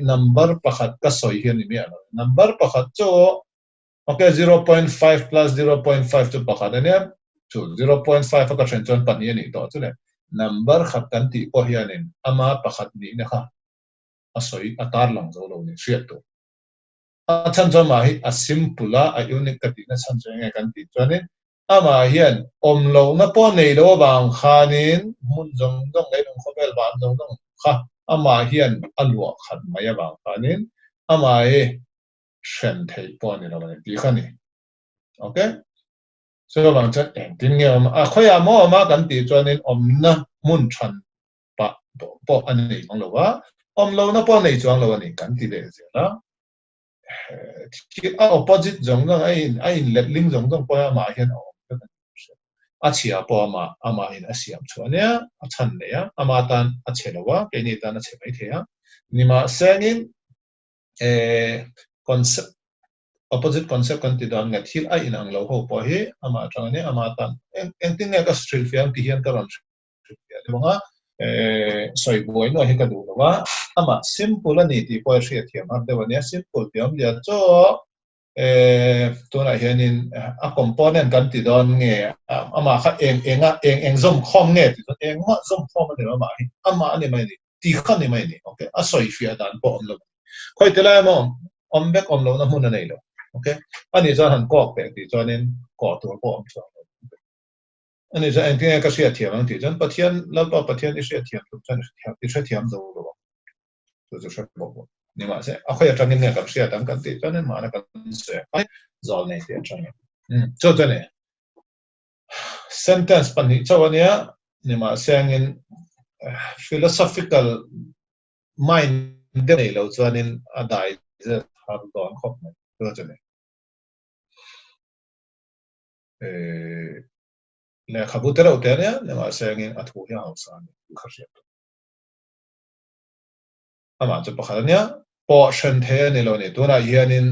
number pakhat ka sawi hi a ni miah lo. Number pakhat chu ok 0.5 plus 0.5 chu pakhat a nia, chu 0.5 a ka then chuan pahnih a nih tawh chu le. Number khat kan tih pawh hianin ama pakhat nihna kha a sawi a tarlang zo lo ni hriat tur. A chhan chu amah hi a simple a, a unique ka tihna chhan chu enge kan tih chuanin amah hian awm lohna pawh nei lo avang khanin hmun zawng zawng leilung khawvel van zawng zawng kha amah hian a luah khat mai avang khanin amah hi hren theih pawh a ni lo a ni tih kha a ni. Ok. Chuvang chuan engtin nge awm a, khawiah maw awm a kan tih chuanin awmna hmun than pah pawh a nei chuang lo a, awm lohna pawh a nei chuang lo a ni kan ti leh zel a. A opposite zawng zawng a in a in letling zawng zawng pawh amah hian a awm vek a ni. A chhia pawh amah amahin a siam chhuah ania, a chhan nei a, ama tan a chhe lo a, keini tan a chhe mai thei a. Nimahsengin concept opposite concept kan ti dan nge thil a inang lo ho pawh hi amah atang ania, ama tan engtin nge ka hrilhfiah ang ti hian ka rawn hrilhfiah deuh ang a, sawi buai nuai hi ka duh lo a, amah simple a ni tih pawh i hriatthiam har deuh a nia, simple tih awmzia chu tunah hianin a component kan ti dawn nge amah kha eng enga eng eng zawm khawm nge tih chuan engmah zawm khawm a ni lo amah hi amah a ni mai a ni tih kha a ni mai a ni ok a sawifiah dan pawh awm lo a ni khawi ti lai emaw awm vek awm lohna hmun a nei lo ok ani chuan han kawk teh tih chuanin kawh tur pawh awm chuang lo. Ani chuan engtin nge ka hriatthiam ang tih chuan Pathian, Lalpa Pathian i hriatthiam tum chuan i hrethiam zo lo ang. Chu chu hre bawk lo. Nimahse, a khawi atangin nge kan hriat ang kan tih chuan mahna kan sawi ang kha zawl nei tih atangin. Chu chu a ni. Sentence pahnih chauh a nia, nimahse angin philosophical mind deuh nei lo chuanin a digest har dawn khawp mai. Chu chu a ni. Lehkhabu te reuh te ania nimahse engin a thu hi a hausa a ni tih kha hriat tur. Amah chu pakhat ania pawh hren thei a ni lo ni. Tunah hianin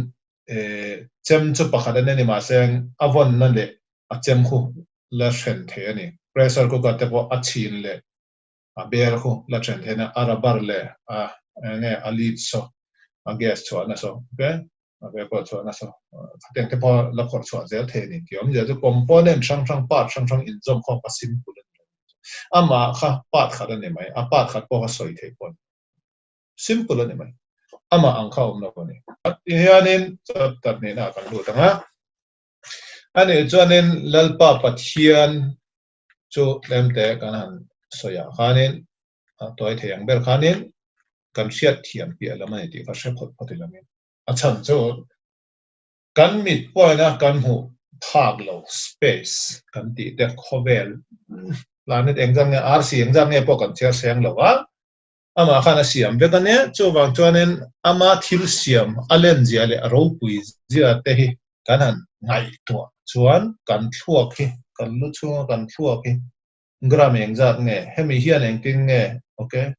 chem chu pakhat ania nimahse a vawnna leh a chem khu la hren thei a ni. Pressure cooker te pawh a chhin leh a bel khu la hren thei a ni. A rubber leh a enge a lid saw a gas chhuahna saw okay. A ve pawh chuan a saw khatiang te pawh la khawrh chhuah zel thei a ni tih awmzia chu component hrang hrang part hrang hrang inzawm khawm kha simple a ni lo. Amah kha part khat a ni mai, a part khat pawh kha sawi theih pawh a ni. Simple a ni mai. Amah ang kha a awm lo a ni. Tihianin chapter hnihna ah kan lut ang a. Anih chuanin Lalpa Pathian chu tlemte kan han sawi ah khanin a tuai thei ang ber khanin kan hriat thiam piah lam a ni tih kha hre phawt phawt ila min. A chhan chu kan mit pawina kan hmuh phak lo space kan tih te khawvel planet engzat nge arsi engzat nge pawh kan chhiar seng lo a, amah khan a siam vek a nia, chuvang chuanin ama thil siam a len zia leh a ropui zia te hi kan han ngaihtuah chuan kan thluak hi kan lu chhunga kan thluak hi gram engzat nge hemi hian engtin nge ok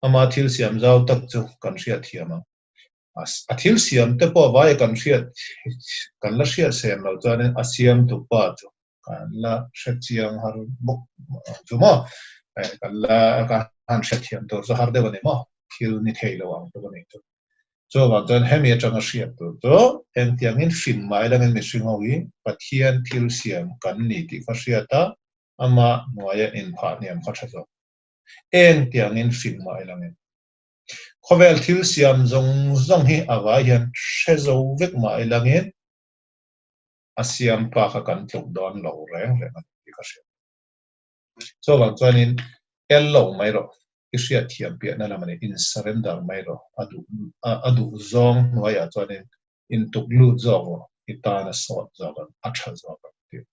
Ama thil siam zau tak chu kan hriat thiam ang. A thil siam te pawh vaia kan hriat kan la hriat sem lo chuanin a siamtu pa chu kan la hre chiang har bawk ang chu maw? Kan la kan han hre thiam tur chu har deuh a ni maw? Thil ni thei lo ang chu a ni chu. Chuvang chuan hemi atanga hriat tur chu engtiangin hrin mai langin mihring ho hi Pathian thil siam kan ni tih kha hriat a, ama hnuaia inphah hniam kha tha zawk. Eng tiangin hrim mah ila nge? Khawvel thil siam zawng zawng hi a vai hian hre zo vek mah ila nge a siam pa kha kan tluk dawn lo reng reng a ni tih ka hria. Chuvang chuanin el lo mai rawh, i hriat thiam piahna lam a ni, in surrender mai rawh, a duh a duh zawng hnuaiah chuanin intuk lut zawk rawh, i tan a sawt zawk ang, a tha zawk ang tih.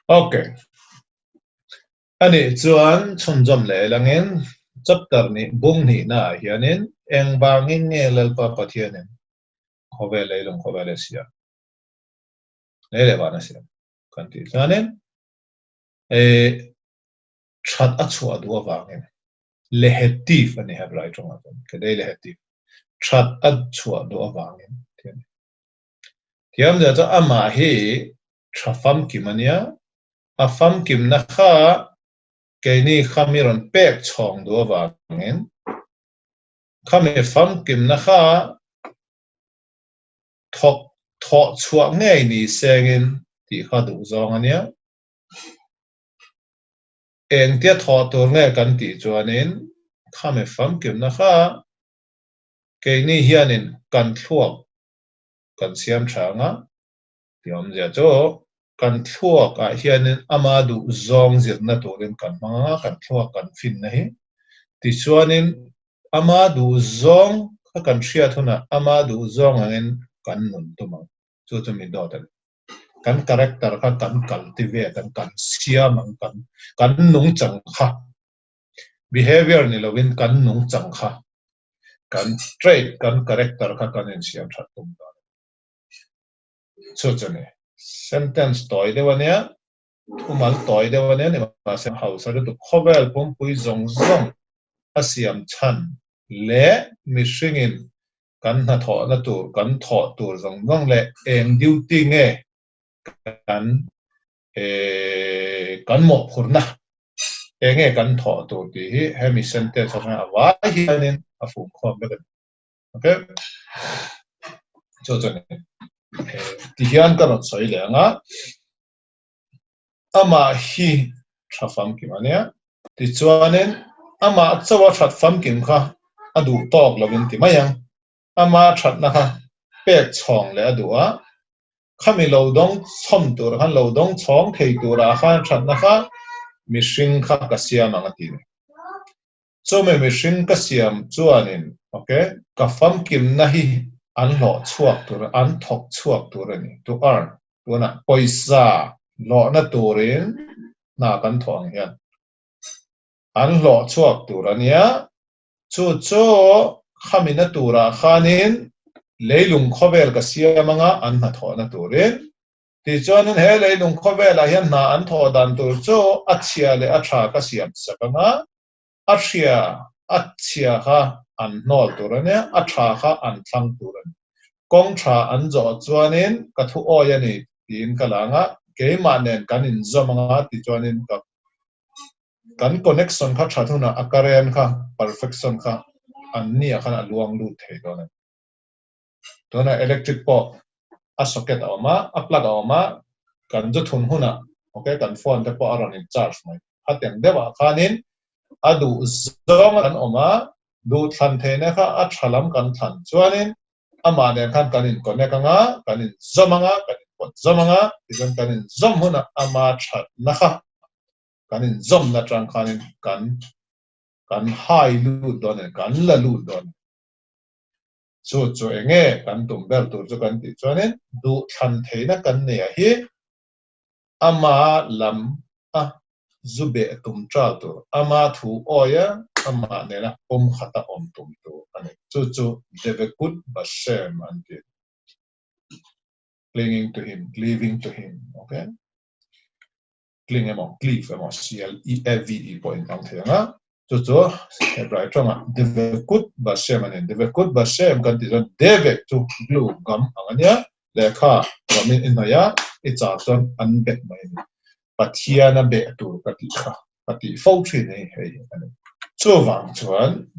Okay. Anih chuan chhunzawm leh langin chapter nih bung hnihna ah hianin engvangin nge Lalpa Pathianin khawvel leilung khawvel a siam? Lei leh van a siam kan tih chuanin eh that a chhuah duh avangin lehetif a ni Hebrai tawngah chuan kedei lehetif that a chhuah duh avangin tih a ni. Thiamzia chu amah hi tha famkim a nia A famkimna kha keini kha mi rawn pek chhawng duh avangin. Khami famkimna kha thawk thawh chhuah ngei ni sengin tih kha duh zawng a nia. Engtia thawh tur nge kan tih chuanin khami famkimna kha keini hianin kan thluak kan siam tha ang a, tih awmzia chu kan thluak ah hianin ama duh zawng zirna turin kan hmang ang a, kan thluak kan finna hi. Tichuanin ama duh zawng kha kan hriat hunah ama duh zawng angin kan nun tum ang, chu chu mi dawt a ni. Kan character kha kan cultivate ang, kan siam ang, kan kan nungchang kha behavior ni lovin kan nungchang kha kan trait, kan character kha kan insiam that tum dawn a ni. Chu chu ni. Sentence tawi deuh a nia, thumal tawi deuh a nia ni mahse hausa lutuk khawvel pumpui zawng zawng a siam chhan leh mihringin kan hnathawhna tur, kan thawh tur zawng zawng leh eng duty nge kan kan mawhphurhna eng nge kan thawh tur tih hi hemi sentence atanga a vai hianin a fumkhawm vek a ni. Okay. Chu chu ni. Ti hian ka rawn sawi leh ang a. Amah hi tha famkim a nia. Tichuanin amah chawa that famkim kha a duh tawk lovin ti mai ang. Ama thatna kha pek chhawng leh a duh a. Khami lo dawng chhawm tur khan lo dawng chhawng thei turah khan thatna kha mihring kha ka siam ang a ti ni. Chumi mihring ka siam chuanin ok ka famkimna hi an hlawh chhuak tur an thawk chhuak tur a ni to earn tunah pawisa hlawhna turin hna kan thawh ang hian an hlawh chhuak tur a nia chu chu khamina turah khanin leilung khawvel ka siam anga an hnathawhna turin Tichuanin he leilung khawvelah hian hna an thawh dan tur chu a chhia leh a tha ka siam sak ang a, a hria a chhia kha an hnawl tur a nia, a tha kha an thlang tur a ni. Kawng tha an zawh chuanin ka thu awi a ni tiin ka la ang a, keimah nen kan inzawm ang a tichuanin ka kan connection kha that hunah a current kha perfection kha an nia khan a luang lut thei dawn a ni. Tunah electric pawh a socket a awm a, a plug a awm a, kan zu thun hunah ok kan phone te pawh a rawn in charge mai. Hetiang deuhah khanin a duh zawng kan awm a, duh thlan theihna kha a tha lam kan thlan chuanin amah nen khan kan in connect ang a, kan in zawm ang a, kan in pawt zawm ang a, tichuan kan in zawm hunah ama thatna kha kan in zawmna atang khanin kan kan hai lut dawn a ni, kan la lut dawn a ni. Chu chu eng nge kan tum ber tur chu kan tih chuanin duhthlan theihna kan neih hi ama lam a zu beh tum ṭal tur, ama thu awi a, amah nena pawm khata awm tum tur a ni. Chu chu Devekut Bashem an ti. Clinging to him, cleaving to him, okay? Cling emaw, cleave emaw, C-L-E-A-V-E pawh in hmang thei ang a, chu chu Hebrai tawngah Devekut Bashem a ni. Devekut Bashem kan tih chuan Devek chu glue, gum ang a nia, lehkha ramin i hnawih a, i char chuan an bet mai a ni. Pathian a beh tur ka tih kha ka tih fo thin hi hei a ni. Chuvang chuan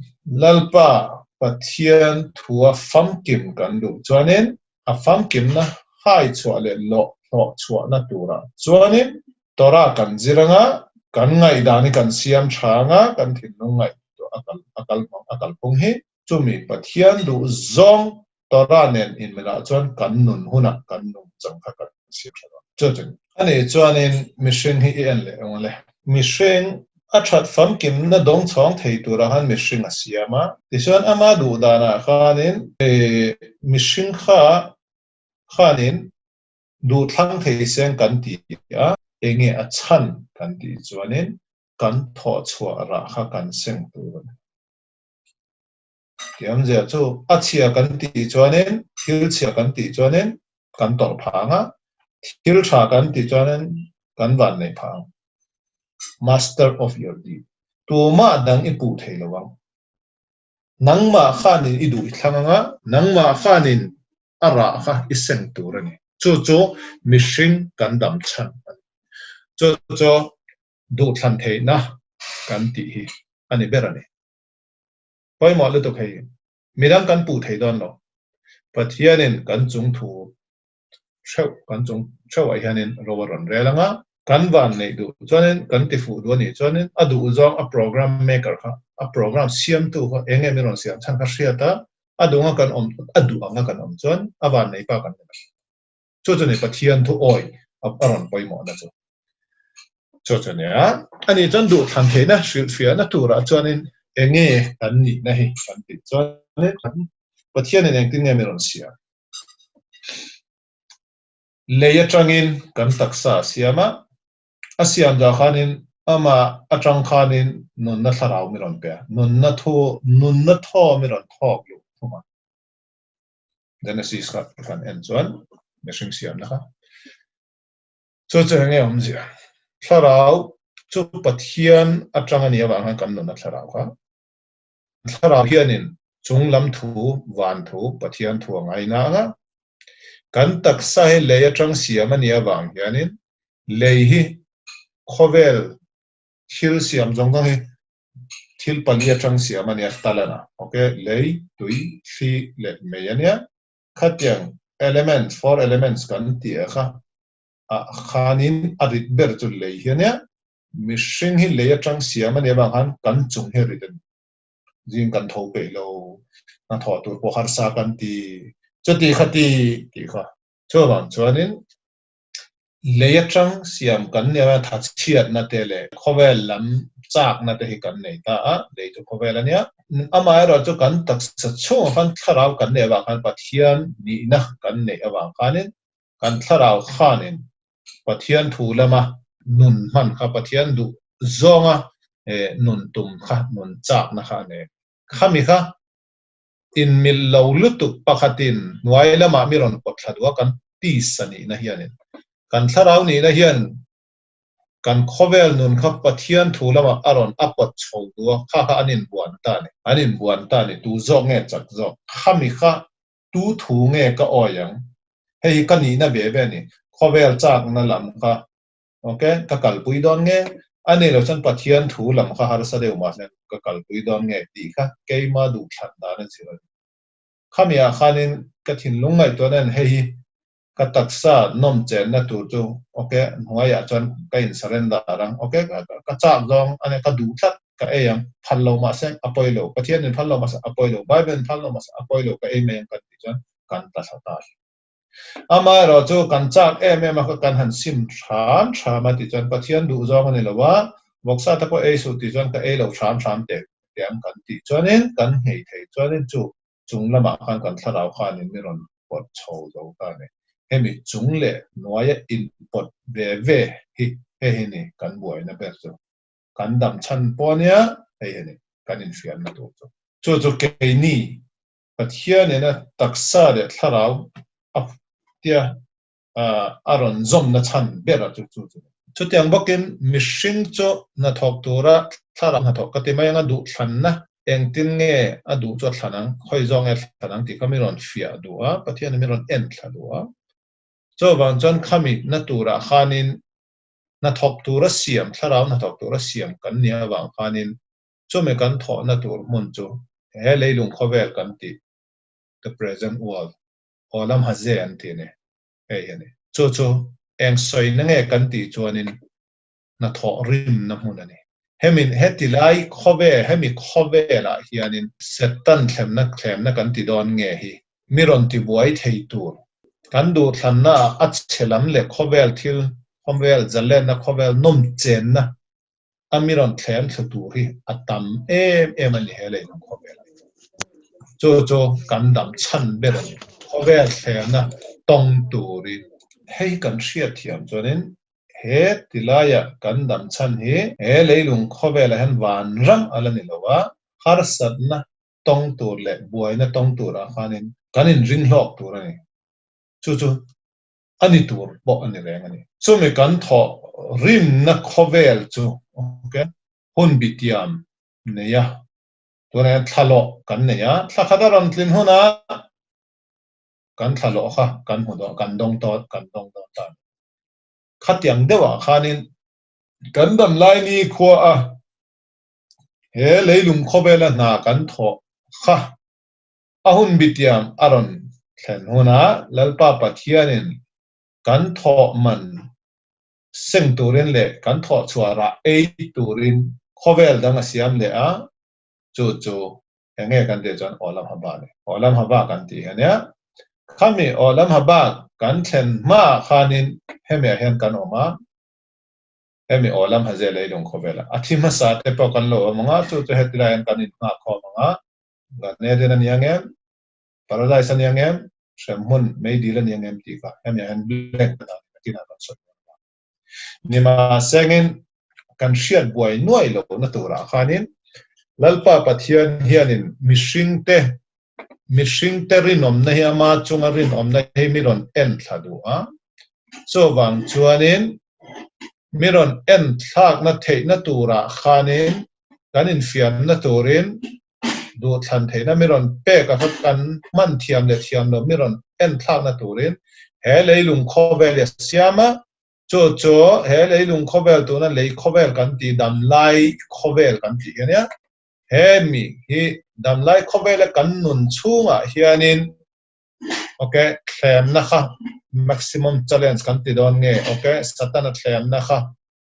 Lalpa Pathian thua famkim kan duh chuanin a famkimna hai chhuah leh lawh hlawh chhuahna turah chuanin Torah kan zir anga, kan ngaihdan hi kan siam tha anga, kan thinlung ngaihtuah a kal a kal hmang a kalphung hi chumi Pathian duh zawng Torah nen inmelh chuan kan nun hunah kan nungchang kha kan siam tha dawn. Chu chu ani chuanin mihring hi i en leh ang le. Mihring a that famkimna dawng chhawng thei turah khan mihring a siam a, tichuan ama duh danah khanin mihring kha khanin duhthlang thei seng kan ti a, enge a chhan kan tih chuanin kan thawh chhuah rah kha kan seng tur a ni. Tiamzia chu a chhia kan tih chuanin thil chhia kan tih chuanin kan tawrh phah ang a, thil tha kan tih chuanin kan van neih phah ang. Master of your deed. Tumah dang i puh thei lo ang. Nangmah khanin i duh i thlang ang a, nangmah khanin a rah kha i seng tur a ni. Chu chu mihring kan dam chhan a ni. Chu chu duhthlan theihna kan tih hi a ni ber a ni. Pawimawh lutuk hei. Midang kan puh thei dawn lo. Pathianin kan chung thu theuh, kan chung theuhah hianin ro a rawn rel ang a, kan van neih duh chuanin, kan ti fuh duh a nih chuanin a duh zawng a program maker kha, a program siamtu kha eng nge min rawn siam chhan kha hriat a, a duh anga kan awm, a duh anga kan awm chuan a van nei pa kan ni mai. Chu chu ni Pathian thu awi a rawn pawimawhna chu. Chu chu nia, ani chuan duh thlan theihna hrilhfiahna turah chuanin eng nge kan nihna hi kan tih chuanin Pathianin engtin nge min rawn siam? Lei atangin kan taksa a siam a, a siam dah khanin amah atang khanin nunna thlarau mi rawn pe a, nunna thu, nunna thaw mi rawn thawk luh thung a. Genesis kha kan en chuan mihring siamna kha. Chu chu enge awmzia? Thlarau chu Pathian atang a nih avang khan kan nunna thlarau kha. Thlarau hianin chung lam thu, van thu, Pathian thu a ngaina ang a. Kan taksa hi lei atang siam a nih avang hianin lei hi khawvel thil siam zawng zawng hi thil pali atang siam a nia talana ok lei, tui, thli leh mei a nia. Khatiang elements, four elements kan tih ah kha ah khanin a rit ber chu lei hi a nia. Mihring hi lei atang siam a nih avang khan kan chung hi a rit a ni. Zing kan tho peih lo, hnathawh tur pawh harsa kan ti, chuti khati tih kha. Chuvang chuanin lei atang siam kan nia thachhiatna te leh khawvel lam chakna te hi kan nei ta a, lei chu khawvel a nia. Amaherawh chu kan taksa chhungah khan thlarau kan neih avang khan Pathian nihna kan neih avang khanin kan thlarau khanin Pathian thu lama nun hman kha Pathian duh zawnga nun tum kha nun chakna kha a nei. Khami kha inmilh lo lutuk pakhatin hnuai lamah mi rawn pawt thla duh a, kan tisa nihna hianin kan thlarau nihna hian kan khawvel nun kha Pathian thu lamah a rawn a pawt chho duh a, kha kha an inbuan ta a ni. An inbuan ta a ni, tu zawk nge chak zawk? Khami kha tu thu nge ka awi ang? Hei hi ka nihna ve ve a ni. Khawvel chakna lam kha ok ka kalpui dawn nge? A ni lo chuan Pathian thu lam kha harsa deuh mahse ka kalpui dawn nge tih kha keima duhthlan dan a chhir a ni. Khami ah khanin ka thinlung ngaihtuahna in hei hi ka taksa nawm chenna tur chu ok hnuaiah chuan ka in surrender ang ok ka chak zawng a nia ka duh tlat ka ei ang phal lo mahse a pawi lo Pathian in phal lo mahse a pawi lo Bible in phal lo mahse a pawi lo ka ei mai ang kan tih chuan kan tla thla ta a Amaherawh chu kan chak em em a kha kan han sim hram hram a tih chuan Pathian duh zawng a ni lo a vawksa te pawh ei suh tih chuan ka ei lo hram hram teh teh ang kan tih chuanin kan nghei thei chuanin chu chung lamah khan kan thlarau khanin mi rawn pawt chho zo ta a ni. Hemi chung leh hnuaia inpawt ve ve hi hei hi ni kan buaina ber chu. Kan dam chhan pawh a nia, hei hi ni kan inhriatna tur chu. Chu chu keini Pathian ina taksa leh thlarau a tia a rawn zawmna chhan ber a chu chu chu. Chutiang bawkin mihring chu hnathawk tura thlarau hnathawk ka ti mai anga duhthlanna engtin nge a duh chu a thlan ang, khawi zawk nge a thlan ang tih kha mi rawn fiah duh a, Pathianin mi rawn en thla duh a. Chuvang chuan khami na turah khanin hnathawk tura siam, thlarau hnathawk tura siam kan nih avang khanin chumi kan thawhna tur hmun chu he leilung khawvel kan tih, the present world, Aw lam ha ze an ti a ni. Hei hi a ni. Chu chu eng sawina nge kan tih chuanin hnathawh rimna hmun a ni. Hemi heti lai khawvel, hemi khawvelah hianin Satan thlemna thlemna kan ti dawn nge hi mi rawn ti buai thei tur kan duhthlannaah a chhe lam leh khawvel thil, khawvel zalenna, khawvel nawm chenna a mi rawn thlem thlu tur hi a tam em em a ni he leilung khawvel ah hian. Chu chu kan dam chhan ber a ni. Khawvel thlemna tawng turin. Hei kan hriat thiam chuanin he ti laia kan dam chhan hi he leilung khawvelah hian vanram a la ni lo a, harsatna tawng tur leh buaina tawng turah khanin kan inringhlawk tur a ni. Chu chu a ni tur pawh a ni reng a ni. Chumi kan thawh rimna khawvel chu ok hun bitiam nei a, tunah hian thlalawh kan nei a, thla khat a rawn tlin hunah kan thlalawh kha kan hmu dawn, kan dawng dawn, kan dawng dawn ta a ni. Khatiang deuhah khanin kan dam lai ni khua a he leilung khawvela hna kan thawh kha. A hun bitiam a rawn thlen hunah Lalpa Pathianin kan thawh man seng turin leh kan thawh chhuah rah ei turin khawvel dang a siam leh a, chu chu eng nge kan tih chuan Olam Haba a ni. Olam Haba kan tih hi a nia. Khami Olam Haba kan thlen hmaah khanin hemiah hian kan awm a, hemi Olam Haze leilung khawvelah a thi hmasa te pawh kan lo awm ang a, chu chu heti laiah hian kan innghak khawm ang a, Gan Eden a ni ang em? Paradise a ni ang em? Hremhmun, meidil a ni ang em tih kha hemiah hian blank a dah ni nakinah kan sawi dawn a. Nimahsengin kan hriat buai nuai lohna turah khanin Lalpa Pathian hianin mihringte mihringte rinawmna hi ama chunga rinawmna hi mi rawn en thla duh a, chuvang chuanin mi rawn en thlakna theihna turah khanin kan infiamna turin duhthlan theihna mi rawn pek a kha kan hman thiam leh thiam lo mi rawn en thlakna turin he leilung khawvel hi a siam a, chu chu he leilung khawvel tuna lei khawvel kan tih damlai khawvel kan tih hi a nia, he mi hi damlai khawvela kan nun chhungah hianin ok thlemna kha maximum challenge kan ti dawn nge ok Satana thlemna kha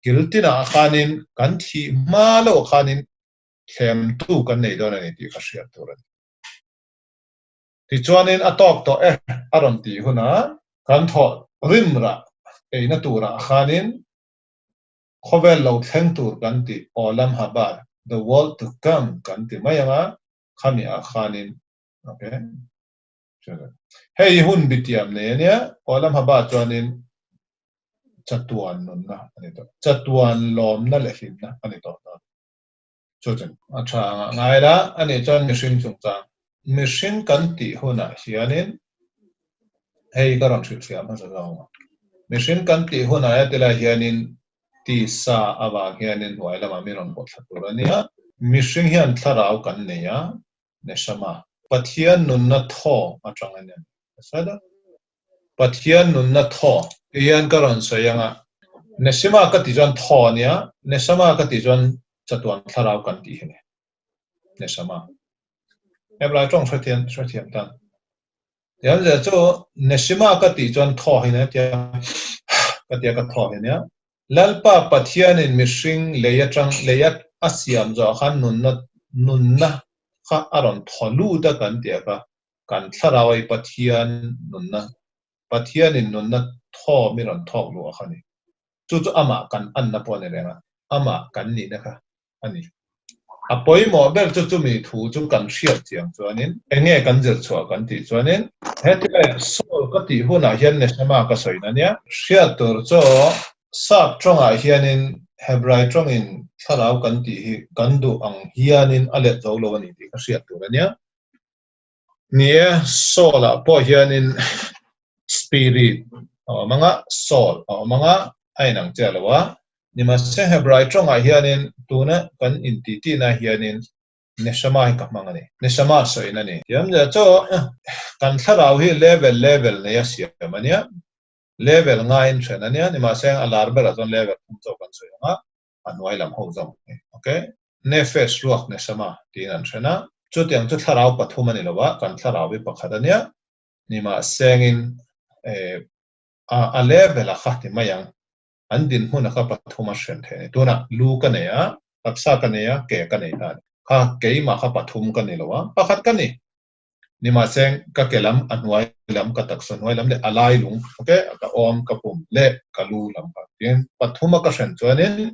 kil tinah khanin kan thih hma loh khanin thlemtu kan nei dawn a ni tih ka hriat tur a ni. Tichuanin a tawk tawh e a rawn tih hunah kan thawh rim rah eina turah khanin khawvel lo thleng tur kan tih Olam Haba, the world to come, kan ti mai ang a, khami ah khanin ok hei hun bitiam nei a nia, Olam Haba chuanin chatuan nunna a ni tawh, chatuan lawmna leh hlimna a ni tawh dawn. Chu chu a tha ang a ngai la, a nih chuan mihring chungchang. Mihring kan tih hunah hianin hei ka rawn hrilhfiah hmasa zawk ang. Mihring kan tih hunah he tilai hianin tisa avang hianin hnuai lamah mi rawn bawh thla tur a nia. Mihring hian thlarau kan nei a, neshama. Pathian nunna thaw atang a nia. Pathian nunna thaw. Tihian ka rawn sawi ang a, Neshama ka tih chuan thaw a nia, Neshama ka tih chuan chatuan thlarau kan tih hi a ni. Neshama. Heblai tawng hrethiam hrethiam tan. Tihian zia chu Neshama ka tih chuan thaw hi nia tia ka tia ka thaw hi nia. Lalpa Pathianin mihring lei atang lei a siam zawh khan nunna nunna kha a rawn thaw lut a kan tia kha Kan thlarau ai Pathian nunna, Pathianin nunna thaw mi rawn thawk luh a kha ni. Chu chu amah kan anna pawh a ni reng a, amah kan nihna kha a ni. A pawimawh ber chu chumi thu chu kan hriat chiang chuanin enge kan zir chhuah kan tih chuanin hetilai soul ka tih hunah hian neshama ka sawina nia. Hriat tur chu sap tawngah hianin Hebrai tawngin thlarau kan tih hi kan duh ang hianin a let zo lo a ni tih ka hriat tur a nia. Ni e, soul ah pawh hianin spirit a awm ang a, soul a awm ang a, a inang chiah lo a. Nimahse Hebrai tawngah hianin tuna kan intitihna hianin neshama hi ka hmang a ni. Neshama sawiin a ni. Thiam zia chu kan thlarau hi level level neia siam a nia, level ngaiin then a nia, nimahse a lar berah chuan level thum chauh kan sawi ang a, a hnuai lam ho zawng hi ok nefesh ruak neshama tiin an then a chutiang chu thlarau pathum a ni lo a kan thlarau hi pakhat a nia nimahsengin eh a a level a kha ti mai ang an dinhmun a kha pathum a hren theih a ni tunah lu ka nei a taksa ka nei a ke ka nei ta a ni kha keimah kha pathum ka ni lo a pakhat ka ni. Nimahse, ka ke lam, a hnuai lam, ka taksa hnuai lam leh a lai lung, ok, ka awm, ka pum leh ka lu lam kha tiin pathuma ka hren chuanin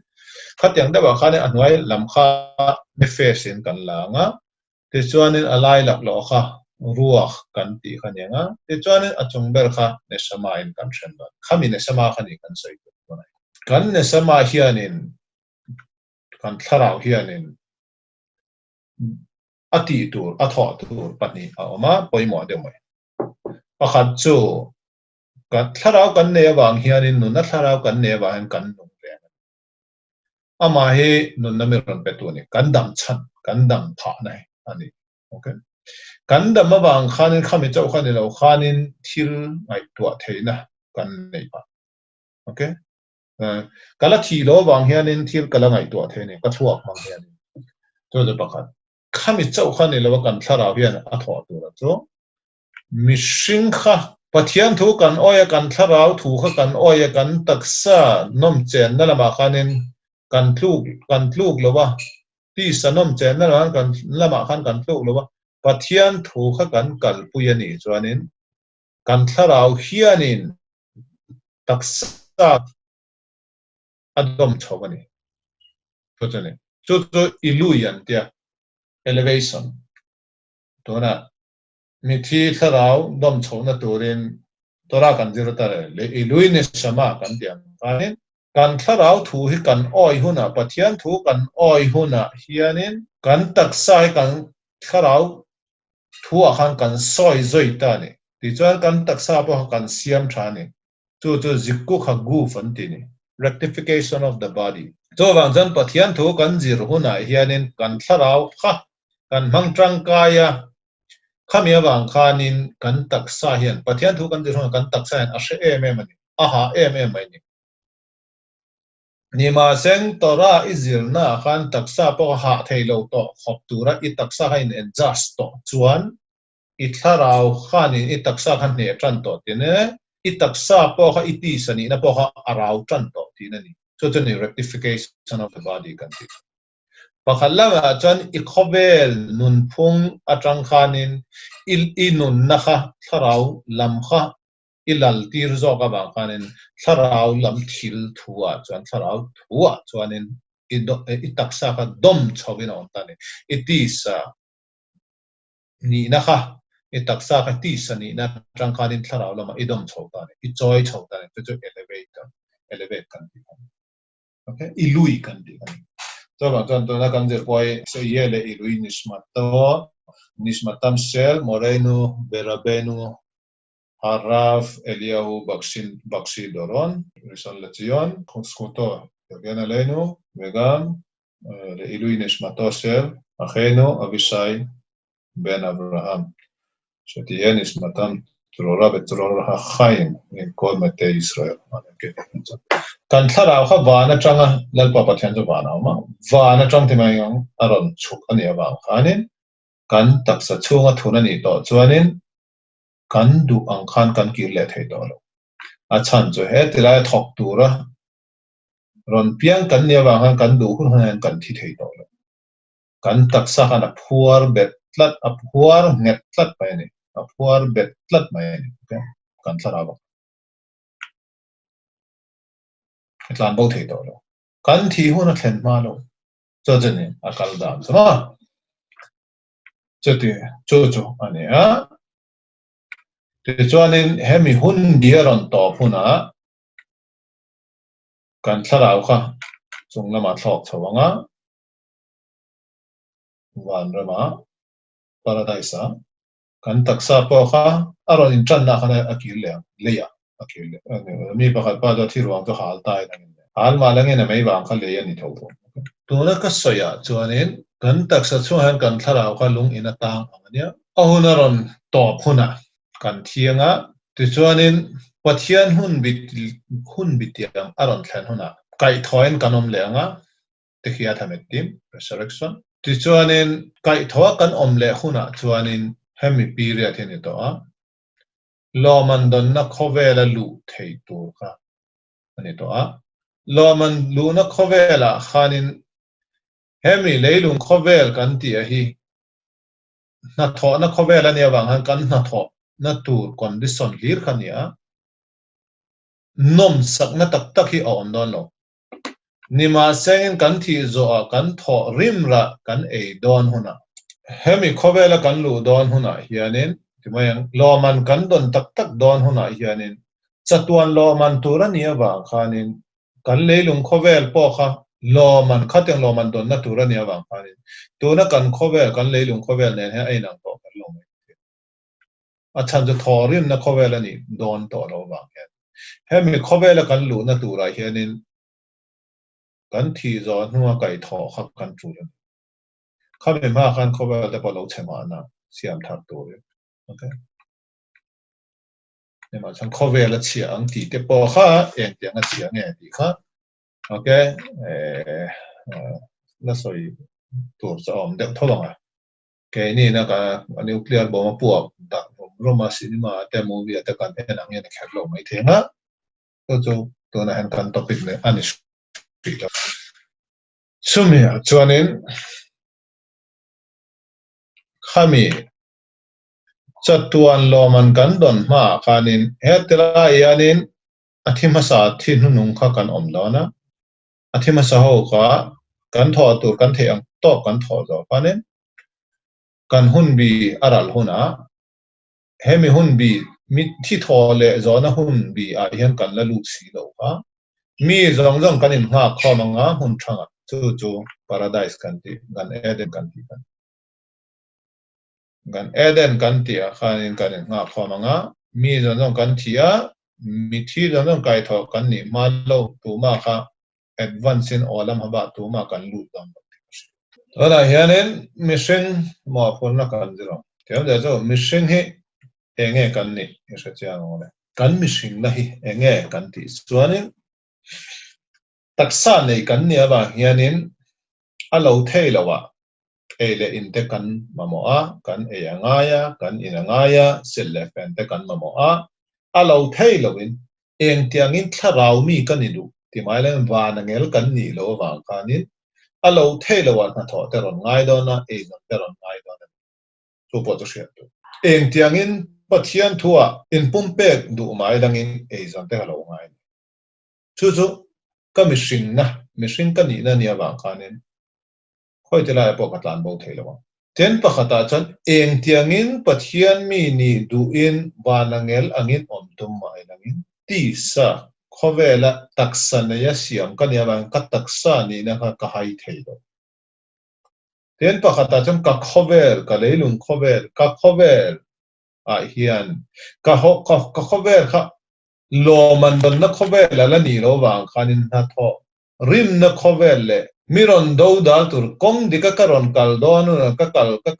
khatiang deuhah khanin a hnuai lam kha nefesh in kan la ang a, tichuanin a lai laklawh kha ruach kan tih kha aniang a, tichuanin a chung ber kha neshama in kan hren dawn. Khami neshama kha ni kan sawi tur dawn a ni. Kan neshama hianin, kan thlarau hianin A tih tur, a thawh tur pahnih a awm a, pawimawh deuh mai. Pakhat chu, kan thlarau kan nei avang hianin, nunna thlarau kan nei avang hian kan nung reng a ni. Amah hi nunna mi rawn pe tu a ni, kan dam chhan, kan dam phahna hi a ni. Okay. Kan dam avang khanin khami chauh kha ni lo khanin thil ngaihtuah theihna kan nei phah. Okay. Ka la thih lo avang hianin thil ka la ngaihtuah thei a ni, ka thluak hmang hianin. Chu chu pakhat. Khami chauh kha ni lo a kan thlarau hian a thawh tur a chu mihring kha Pathian thu kan awi a kan thlarau thu kha kan awi a kan taksa nawm chenna lamah khanin kan tluk kan tluk lo a tisa nawm chenna lamah kan lamah khan kan tluk lo a Pathian thu kha kan kalpui a nih chuanin kan thlarau hianin taksa a dawm chho a ni. Chu chu a ni. Chu chu i lui an tia, elevation. Tunah mithi thlarau dawm chhohna turin Torah kan zir ta le, i lui neshama kan tih ang khanin kan thlarau thu hi kan awi hunah, Pathian thu kan awi hunah hianin kan taksa hi kan thlarau thuah khan kan sawi zawi ta a ni. Tichuan kan taksa pawh kha kan siam tha a ni. Chu chu zikku kha goof an ti ni, rectification of the body. Chuvang chuan Pathian thu kan zir hunah hianin kan thlarau kha kan hmang tangkai a, khami avang khanin kan taksa hian, Pathian thu kan zir hunah kan taksa hian a hre em em a ni, a hah em em mai ni. Nimahseng Torah i zirnaah khan taksa pawh a hah thei lo tawh khawp tura i taksa kha in adjust tawh chuan I thlarau khanin i taksa kha hneh tan tawh tih nia, i taksa pawh kha i tisa nihna pawh kha a rau tan tawh tih a ni. Chu chu ni rectification of the body kan tih chu. Pakhat lamah chuan i khawvel nunphung atang khanin i i nunna kha thlarau lam kha i lal tir zawk avang khanin thlarau lam thil thu ah chuan thlarau thu ah chuanin i i taksa kha dawm chhovin a awm ta a ni. I tisa Nihna kha i taksa kha tisa nihna atang khanin thlarau lamah i dawm chho ta a ni, i chawi chho ta a ni, chu chu elevate elevate kan tih a ni. Okay, i lui kan tih a ni. Chuvang chuan tuna kan zir pawh hi Seiye leh i lui Nishmato, Nishmatam Shel, Moreinu, Berabenu, Harav, Eliyahu, Bakshin, Bakshi Doron, Rishon LeZion, Zchuto, Yagen Aleinu, Vegam, Le'ilui Nishmato Shel Acheinu Avishai Ben Avraham, Shetihye Nishmatam Tzrora Betzror HaChaim Min Kol Metei Yisrael. Kan thlarau kha van atanga Lalpa Pathian chu van a awm a, van atang ti mai ang a rawn chhuk a nih avang khanin kan taksa chhunga thun a nih tawh chuanin kan duh ang khan kan kir leh thei tawh lo. A chhan chu he tilaia thawk tura Rawn piang kan nih avang khan kan duh hun hun hian kan thi thei tawh lo. Kan taksa khan a phuar bet tlat, a phuar nghet tlat mai a ni. A phuar bet tlat mai a ni. Okay? Kan thlarau ang. A tlan bo thei tawh lo. Kan thi hun a thlen hma lo. Chu chu ni a kal dan chu maw? Chuti chu chu a ni a. Tichuanin hemi hun bi a rawn tawp hunah Kan thlarau kha chung lamah thlawk chho ang a, vanramah, paradise-ah, kan taksa pawh kha a rawn inṭanna khan a kir leh ang, leiah a kir leh ang. Mi pakhat pa chu a thi ruang chu hal ta in a ngin leh. Hal mah la ngin a mei vang kha lei a ni tho tho. Tuna ka sawiah chuanin kan taksa chhungah hian kan thlarau kha lung in a tang ang a nia. A hun a rawn tawp hunah kan thiang a, tichuanin Pathian hun hun bitiang a rawn thlen hunah kaihthawhin kan awm leh ang a, Tikhiat Hametim, Resurrection. Tichuanin kaihthawha kan awm leh hunah chuanin hemi period hi a ni tawh a, lawman dawnna khawvela luh thei tur kha a ni tawh a. Lawman luhna khawvelah khanin hemi leilung khawvel kan tih a hi hnathawhna khawvel a nih avang khan kan hnathawhna tur condition hlir kha a ni a, nawmsakna tak tak hi a awm dawn lo. Nimahsengin kan thih zawhah kan thawh rim rah kan ei dawn hunah, hemi khawvela kan luh dawn hunah hianin ti mai ang, lawman kan dawn tak tak dawn hunah hianin chatuan lawman tur a nih avang khanin Kan leilung khawvel pawh kha lawman khatiang lawman dawnna tur a nih avang khanin tuna kan khawvel, kan leilung khawvel nen hian a inang tawh kher lo mai thei. A chhan chu thawhrimna khawvel a nih dawn tawh lo avang hian hemi khawvela kan luhna turah hianin kan thih zawh hnua kaihthawh kha kan tul a ni. Khami hma khan khawvel te pawh lo chhe mahna siam thar turin. Okay. Hemah chuan khawvel a chhia ang tih te pawh kha engtiang a chhia nge tih kha ok la sawi tur chu a awm deuh tho ang a. Keini na ka nuclear bomb a puak darh rum rum a, cinema ah te movie ah te kan en ang hian a kher lo mai thei ang a, chu chu tunah hian kan topic leh a ni hrih lo. Chumi ah chuanin khami chatuan lawman kan dawn hmaah khanin heti lai hianin a thi hmasa thi hnuhnung kha kan awm dawn a, a thi hmasa ho kha kan thawh tur kan theih ang tawk kan thawh zawh khanin kan hun bi a ral hunah hemi hun bi mi thi thaw leh zawhna hun bi ah hian kan la lut si lo kha mi zawng zawng kan innghak khawm anga hmun thangah chu chu paradise kan tih kan Eden kan tih kan Kan Eden kan tih ah khanin kan innghak khawm ang a, mi zawng zawng kan thi a, mithi zawng zawng kaithawh kan nih hma lo tumah kha advance in aw lam haba tumah kan lut dawn lo tih ka hria. Tunah hianin mihring mawhphurhna kan zir ang. Thiam zia chu mihring hi eng nge kan nih i hre chiang ang le. Kan mihringna hi eng nge kan tih chuanin taksa nei kan nih avang hianin a lo thei lo a, ei leh in te kan mamawh a, kan ei a ngai a, kan in a ngai a, silh leh fen te kan mamawh a, a lo thei loin engtiangin thlarau mi ka ni duh ti mai leng van angel kan nih loh avang khanin a lo thei lo a hnathawh te rawn ngai dawn a, ei zawng te rawn ngai dawn a ni. Chu pawh chu hriat duh. Engtiangin Pathian thuah inpumpek duh mai dangin ei zawng te ka lo ngai a ni. Chu chu ka mihringna, mihring ka nihna nia vang khanin khawi ti laiah pawh ka tlan bo thei lo ang. Ten pakhatah chuan engtiangin Pathian mi nih duhin vanangel angin awm tum mah ilangin tisa khawvela taksa neia siam ka nia vangin ka taksa nihna kha ka hai thei lo. Ten pakhatah chuan ka khawvel, ka leilung khawvel, ka khawvel ah hian ka ka khawvel kha Lawman dawnna khawvel a la nih loh vang khanin hnathawh rimna khawvel leh mi rawn do dal tur kawng dika ka rawn kal dawn hunah ka kal ka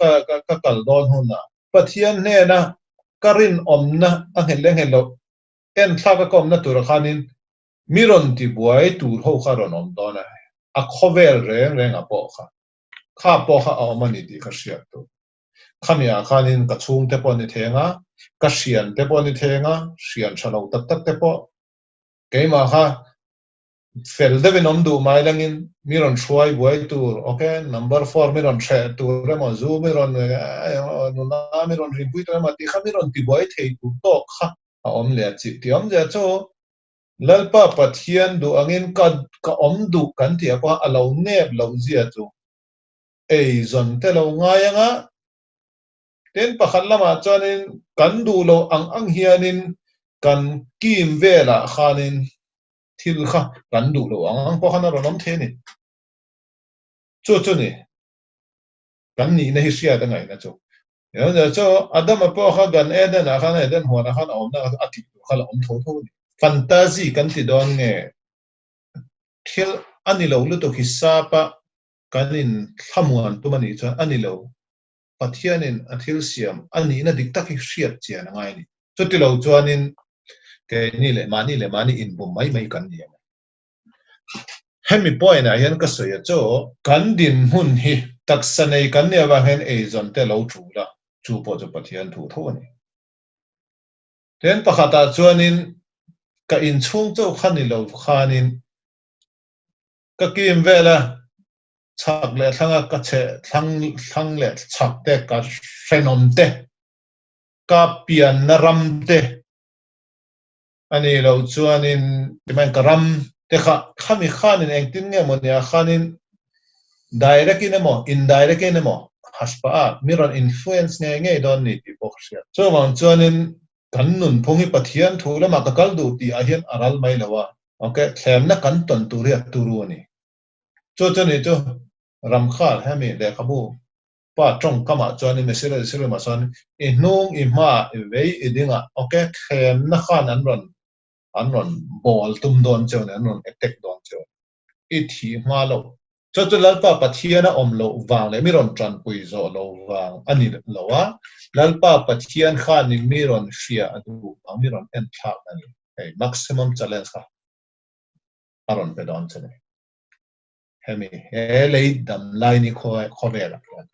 ka kal dawn hunah Pathian hnena ka rinawmna a nghet leh nghet loh enthlak a ka awmna turah khanin mi rawn tibuai tur ho kha rawn awm dawn a, a khawvel reng rengah pawh kha kha pawh kha a awm a ni tih ka hriat tur. Khami ah khanin ka chhungte pawh ni theng a, ka hriante pawh ni theng a, hrian tha lo tak tak te pawh keimah kha fel deuhin awm duh mai langin mi rawn hruai buai tur, ok, number four mi rawn hreh tur emaw, zu mi rawn nula mi rawn rinpui tur emaw tih kha mi rawn tibuai thei tur tawk kha a awm leh a chih tih awmzia chu Lalpa Pathian duh angin ka ka awm duh kan tih ah pawh a lo nep loh zia chu ei zawn te lo ngai ang a, tin pakhat lamah chuanin kan duh loh ang ang hianin kan kim velah khanin thil kha kan duh loh ang ang pawh khan a rawn awm thei a ni. Chu chu ni kan nihna hi hriat a ngaihna chu. Chu Adama pawh kha Gan Eden ah khan Eden huanah khan a awmna kha a tih tur kha la awm tho tho a ni. Fantasy kan ti dawn nge thil a ni lo lutuk hi sapa Kan in thlamuan tum a nih chuan a ni lo, Pathianin a thil siam a nihna dik tak hi hriat chian a ngai a ni. Chuti lo chuanin keini leh mahni leh mahni inbum mai mai kan ni ang e. Hemi point ah hian ka sawi a chu, kan dinhmun hi taksa nei kan nih avang hian eizawn te lo tul a, chu pawh chu Pathian thu tho a ni. Tin, pakhatah chuanin ka inchhung chauh kha ni lo khanin Ka kim vel a, chhak leh thlang a ka chhe thlang thlang leh chhak te, ka hrenawm te, ka pianna ram te a nih loh chuanin timain ka ram te kha khami khanin engtin nge maw nia khanin direct in emaw indirect in emaw hashpa a mi rawn influence ngei ngei dawn ni tih pawh ka hria. Chuvang chuanin Kan nunphung hi Pathian thu lamah ka kal duh tih ah hian a ral mai lo a. Ok, thlemna kan tawn tur hi a turu a ni. Chu chu ni chu Ramkhal hemi lehkhabu pa tawngkamah chuanin Mesira Jerusalemah chuan i hnung i hmaah i vei i dingah ok thlemna khan an rawn an rawn bawl tum dawn cheu a ni, an rawn attack dawn cheu a ni. I thih hma loh Chu chu Lalpa Pathian a awm loh vang leh mi rawn tanpui zawh lo vang a ni lo a, Lalpa Pathian khanin mi rawn hria a duh vang, mi rawn en thlak a ni. Hei maximum challenge kha a rawn pe dawn che ni. Hemi he lei dam lai ni khawvelah hian.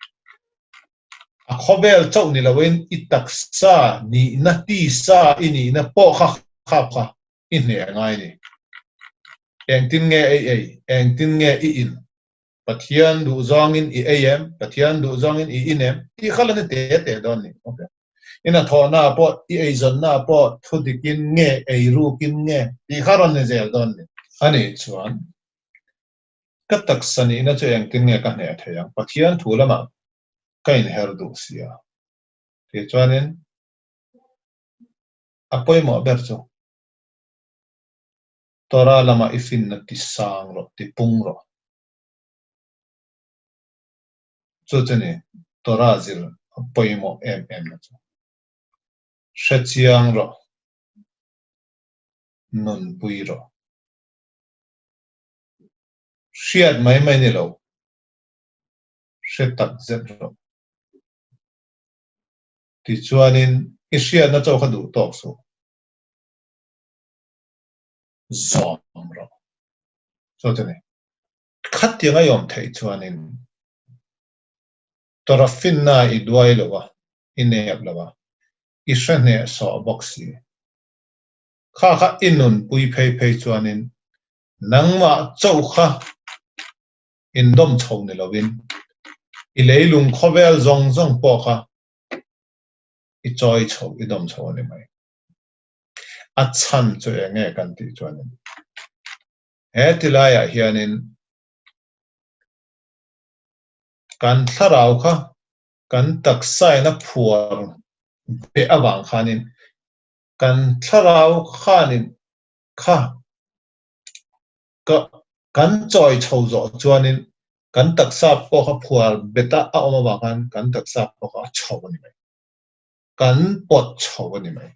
A khawvel chauh ni loin i taksa nihna, tisa i nihna pawh kha khap kha i hneh a ngai a ni. Engtin nge ei ei? Engtin nge i in? Pathian duh zawngin i ei em? Pathian duh zawngin i in em? Tih kha la ni te te dawn ni. Ok. I hnathawhna ah pawh, i eizawnna ah pawh thu dikin nge ei rukin nge tih kha rawn ni zel dawn ni. Anih chuan ka taksa nihna chu engtin nge ka hneh thei ang? Pathian thu lamah ka inher duh si a. Tih chuanin a pawimawh ber chu Torah lamah i finna ti sang rawh, ti pung rawh. Chu chu ni Torah zir a pawimawh em em na chu. Hre chiang rawh, nunpui rawh. Hriat mai mai ni lo, hre tak zet rawh. Tichuanin i hriatna chaw kha duh tawk suh. Zawm rawh. Chu chu ni. Khatiang a iawm theih chuanin Torah finna i duai lo a, i nep lo a, i hre hneh sawh bawk si. Kha kha i nunpui phei phei chuanin nangmah chauh kha indawm chho ni lovin i leilung khawvel zawng zawng pawh kha i chawi chho, i dawm chho a ni mai. A chhan chu eng nge kan tih chuanin he ti laiah hianin kan thlarau kha kan taksain a phuar beh avang khanin kan thlarau khanin kha ka kan chawi chho zawh chuanin kan taksa pawh kha phuar beta a awm avang khan kan taksa pawh kha a chho a ni mai. Kan pawt chho a ni mai.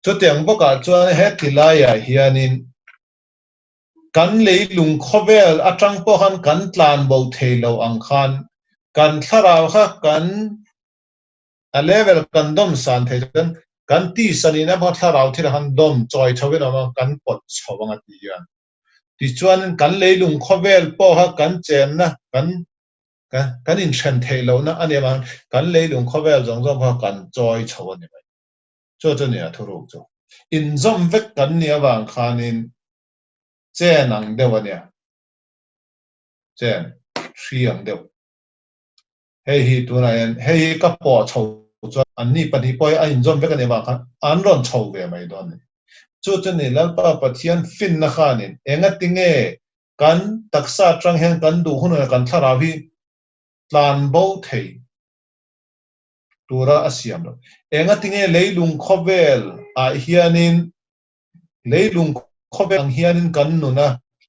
Chutiang bawkah chuan heti laiah hianin kan leilung khawvel atang pawh khan kan tlan bo thei lo ang khan kan thlarau kha kan a level kan dawm san thei chuan kan tisa nihna pawh thlarau thil ah khan dawm chawi chho in a awm a, kan pawt chho ang a ti hian. Tichuan kan leilung khawvel pawh kha kan chenna kan kan inthen theih lohna a nih avangin kan leilung khawvel zawng zawng kha kan chawi chho a ni mai. Chu chu nia thuruk chu. Inzawm vek kan nih avang khanin chen ang deuh a nia. Chen, hri ang deuh. Hei hi tunah hian hei hi ka pawh chho chuan anni pahnih pawh hi a inzawm vek a nih avang khan an rawn chho ve mai dawn a ni. Chu chu ni Lalpa Pathian finna khanin engati nge kan taksa atang hian kan duh hunah kan thlarau hi tlan bo thei tura a siam lo. Engati nge leilung khawvel ah hianin leilung khawvel ang hianin kan nun a,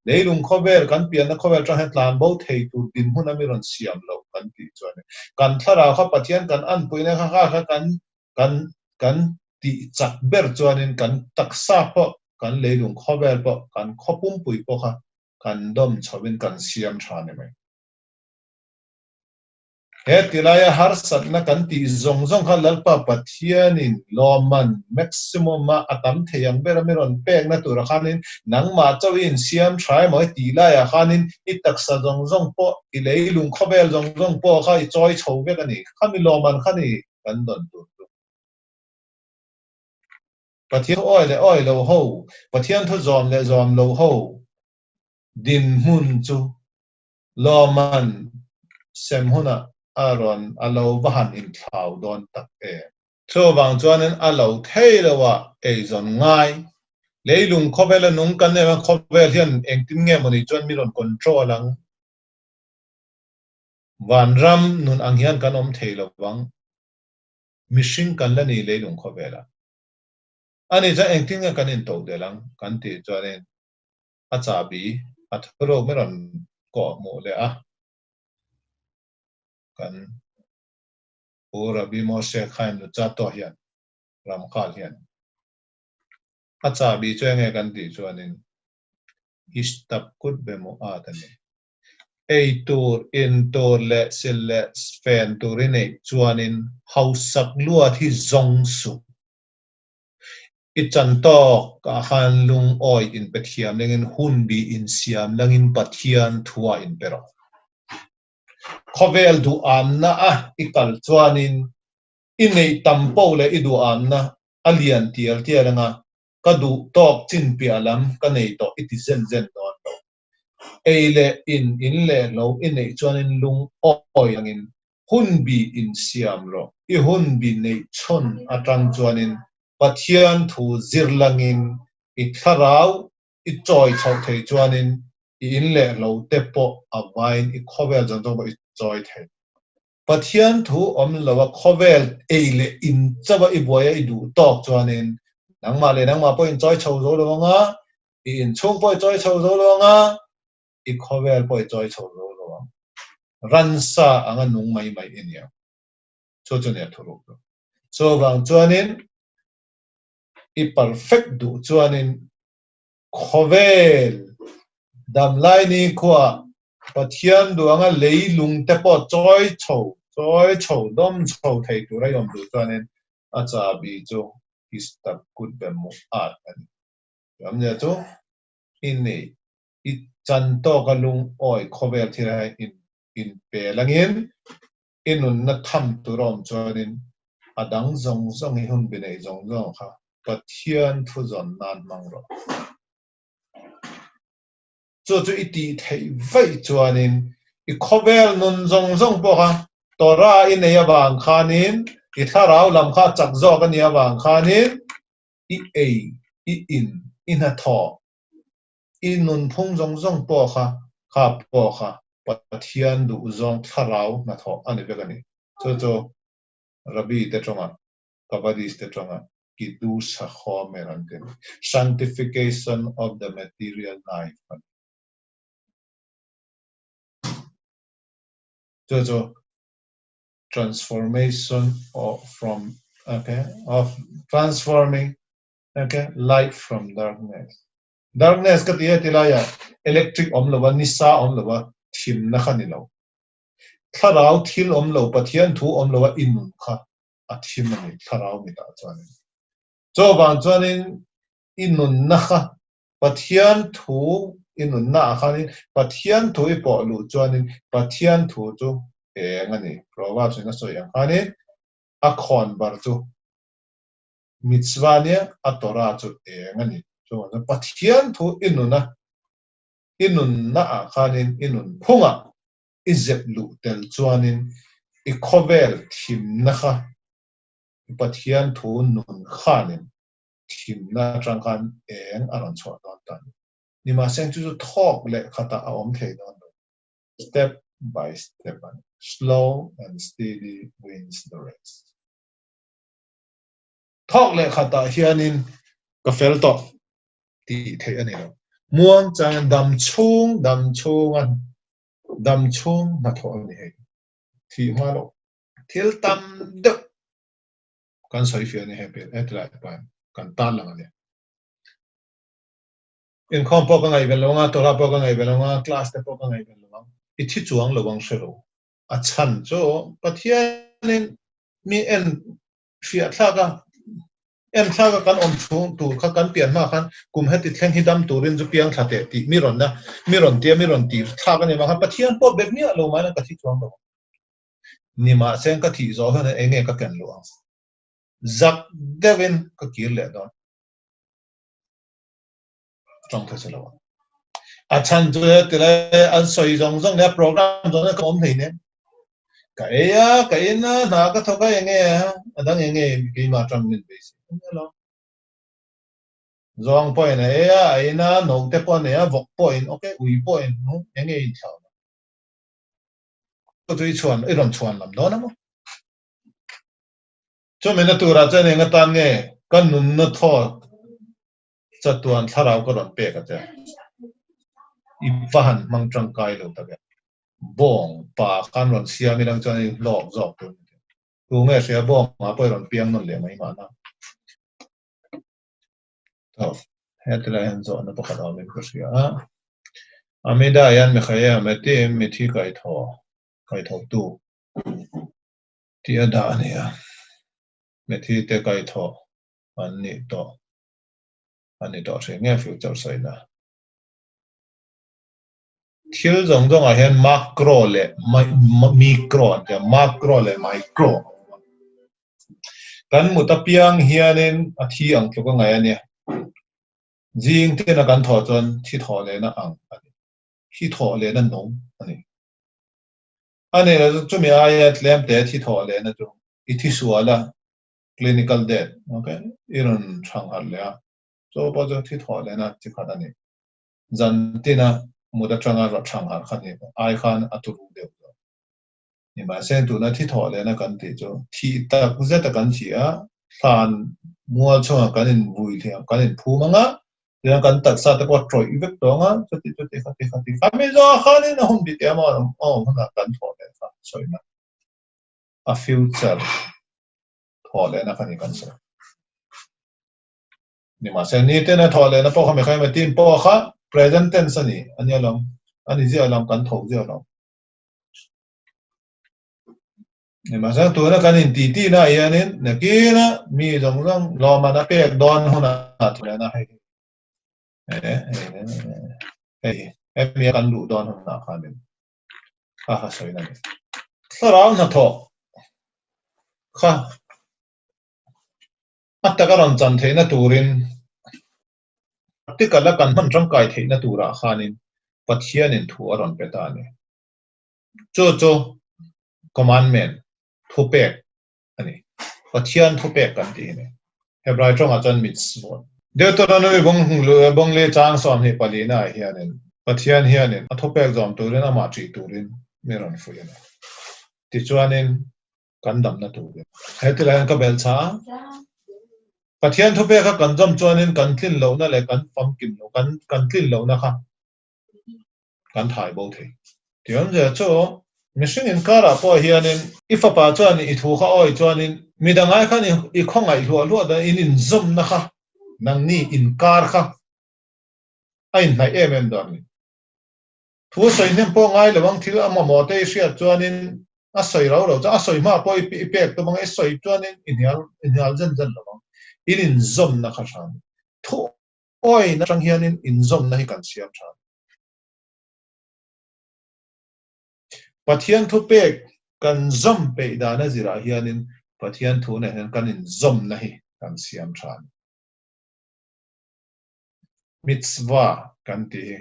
leilung khawvel kan pianna khawvel atang hian tlan bo thei tur dinhmun a mi rawn siam lo kan tih chuan kan thlarau kha Pathian kan anpuina kha kha kha kan kan kan tih chak ber chuanin kan taksa pawh kan leilung khawvel pawh kan khaw pumpui pawh kha kan dawm chhovin kan siam tha ni mai. He tilaia harsatna kan tih zawng zawng kha Lalpa Pathianin lawmman maximum a a tam thei ang ber a mi rawn pekna turah khanin nangmah chauh i insiam tha emaw i tih laiah khanin i taksa zawng zawng pawh i leilung khawvel zawng zawng pawh kha i chawi chho vek a ni. Khami lawmman kha ni kan dawn tur chu. Pathian thu awi leh awi lo ho, Pathian thu zawm leh zawm lo ho dinhmun chu Lawman sem hunah a rawn a lo va han inthlau dawn tak em? Chuvang chuanin a lo thei lo a eizawn ngai. Leilung khawvela nung kan em a, khawvel hian engtin nge maw ni chuan mi rawn control ang? Vanram nun ang hian kan awm thei lo vang. Mihring kan la ni leilung khawvelah. Ani chuan engtin nge kan intodelh ang kan tih chuanin a chahbi a thuruk min rawn kawh hmuh leh a, kan Pu Rabbi Moshe Chaim Luzzatto hian Ramkhal hian a chahbi chu enge kan tih chuanin Ishtapkut Bemu'at a ni. Ei tur, in tur leh sil leh fen tur i neih chuanin hausak luat hi zawng suh. I chan tawk ah khan lungawi in pe thiam lengin hun bi in siam langin Pathian thua in pe rawh. Khawvel duhamna a i kal chuanin i neih tam poh leh i duhamna a lian tial tial anga ka duh tawk chin piah lam ka nei tawh i ti zen zen dawn lo. Ei leh in, in leh lo i neih chuanin lung awi angin hunbi insiam rawh. I hunbi neih chhun atang chuanin Pathian thu zir langin i thlarau i chawi chhoh thei chuanin i in leh lo te pawh a vaiin i khawvel zawng zawng pawh i chawi thei. Pathian thu awm lo a khawvel ei leh in chauh a i buai a i duh tawk chuanin nangmah leh nangmah pawh in chawi chho zo lo ang a, i inchhung pawh i chawi chho zo lo ang a, i khawvel pawh i chawi chho zo lo ang. Ransa anga nung mai mai i ni ang. Chu chu nia thuruk chu. Chuvang chuanin i perfect duh chuanin khawvel damlai ni khuaah Pathian duh anga leilung te pawh chawi chho, chawi chho, dawm chho thei tura i awm duh chuanin a chahbi chu Istakut be mu'at a ni. Ramnia chu i neih, i chan tawka lungawi khawvel thil ah hian inpel angin i nunna tham tur a awm chuanin a dang zawng zawng i hun bi neih zawng zawng kha Pathian thu zawn nan hmang rawh. Chu chu i tih theih vaih chuanin i khawvel nun zawng zawng pawh kha Torah i nei avang khanin i thlarau lam kha a chak zawk a nih avang khanin i ei, i in, i hnathawh, i nunphung zawng zawng pawh kha kha pawh kha Pathian duhzawng thlarau hnathawh a ni vek a ni. Chu chu Rabbi te tawngah, Kabbalist te tawngah Kiddush HaChomer an ti a ni. Sanctification of the material life a ni. Chu chu transformation of from okay of transforming okay light from darkness. Darkness ka ti e ti lai ah electric awm lo a, nisa awm lo a, thimna kha ni lo. Thlarau thil awm lo, Pathian thu awm lo a i nun kha a thim a ni, thlarau mitah chuanin. Chuvang chuanin i nunna kha Pathian thu i nunna ah khanin Pathian thu i pawh luh chuanin Pathian thu chu eng a ni. Proverbs in a sawi ang khanin a khawn bar chu mitzvah nia a Torah chu eng a ni. Chuvang chuan Pathian thu i nuna i nunna ah khanin i nun phungah i zep luh tel chuanin i khawvel thimna kha i Pathian thu nun khanin thimna atang khan eng a rawn chhuah dawn ta a ni. Nimahse chu chu thawk leh khatah a awm thei dawn lo. Step by step a ni. Slow and steady wins the race. Thawk leh khatah hianin ka fel tawh tih theih a ni lo. Muang changin dam chhung dam chhunga dam chhung hnathawh a ni hei. Thih hma loh thil tam deuh kan sawi fiah a ni hei hetilai pawh hian kan tan lang a ni. Inkhawm pawh ka ngaihven lo ang a, Torah pawh ka ngaihven lo ang a, class te pawh ka ngaihven lo ang. I thi chuang lo ang hre lo. A chhan chu Pathianin mi en fiah thlak a, en thlak a kan awm chhung tur kha kan pian hma khan kum heti thleng hi dam turin zu piang thla teh tih mi rawn na, mi rawn tia mi rawn tir thlak a ni vang khan Pathian pawh bet miah lo mai ka thi chuang lo ang. Nimahse ka thih zawh hian eng nge ka ken luh ang? Zak deuhin ka kir leh dawn. Tawng thei se lo ang. A chhan chu he ti lai an sawi zawng zawng nia program zawng zawng ka awm hlei nen. Ka ei a, ka in a, hna ka thawk a eng nge a dang eng nge keimah tang min beisei a nia lo. Zawng pawhin a ei a, a in a, note pawh a nei a, vawk pawhin ok, ui pawhin eng nge inthlau lo. Chu i chhuan, i rawn chhuan lam dawn a maw? Chumi na turah chuan eng atan nge ka nunna thaw chatuan thlarau ka rawn pek a che? I va han hmang tangkai lo tak e. Bawng pa khan rawn siam ilang chuan i hlawk zawk tur ni teh. Tu nge hria bawng ah pawh i rawn piang nawn leh mai mahna. Tho, hetilai hian zawhna pakhat a awmin ka hria a. Amida hian Mikhaia Metim mithi kaitho, kaithotu tih a dah a ni a. Mithi te kaitho an nih tawh, an ni tawh hri nge future sawina. Thil zawng zawngah hian macro leh micro an ti a, macro leh micro a awm a. Kan mut apiang hianin a thi ang tluk a ngaih a nia. Zing tina kan thawh chuan thi thawh lehna ang a ni. Thi thawh lehna nung a ni. A nih loh chu chumi aia tlem te thi thawh lehna chu i thi sual a, clinical death, okay, i rawn thang harh leh a, chu pawh chu thi thawh lehna chi khat a ni. Zan tina mut atanga rawn thang harh kha ni ai khan a turu deuh zawk. Nimahse tuna thi thawh lehna kan tih chu thih tak zeta kan thi a, thlan mual chungah kan invui hliam, kan inphum ang a, tichuan kan taksa te pawh a tawih vek tawh ang a, chuti chuti khati khati kha mi zawh khanin a hun bik em a awm hunah kan thawh leh kha sawina a future thawh lehna kha ni kan sawi. Nimahse nitena thawh lehna pawh kha mi kha team pawh kha present tense a ni a nia lawm, a ni ziah lawm, kan tho ziah lawm. Nimahse tuna kan inti ti na hianin nakina mi zawng zawng lawmman a pek dawn hunah thawh lehna hei hei hemi a kan luh dawn hunah khanin kha kha sawi na ni. Thlarau hnathawh kha a taka rawn chan theihna turin practical a kan hman tangkai theihna turah khanin Pathianin thu a rawn pe ta a ni. Chu chu commandment, thupek a ni. Pathian thupek kan tih hi ni. Hebrai tawngah chuan mitzvot. Deuteronomy bawngli chang 24 ah hianin Pathian hianin a thupek zawm turin amah ṭih turin mi rawn fuih a ni. Tichuanin kan damna turin. He tilai hian ka belh chah a, Pathian thupek kha kan zawm chuanin kan tlin lohna leh kan famkim loh, kan kan tlin lohna kha kan thai bo thei. Tih awmzia chu mihring inkarah pawh hianin i fapa chuan i thu kha awi chuanin midang ai khan i khawngaih hluah hluah dan in inzawmna kha nangni inkar kha a inhnaih em em dawn a ni. Thu sawi hnem pawh ngai lo ang thil a mamawh te i hriat chuanin a sawi rau lo chuan a sawi hma pawh i pek tum ang i sawi chuanin i hnial i hnial zen zen lo ang in inzawmna kha tha a ni. Thu Awi na tang hianin inzawmna hi kan siam tha. Pathian thupek kan zawm peih dana zirah hianin Pathian thu nen hian kan inzawmna hi kan siam tha a ni. Mitzvah kan tih hi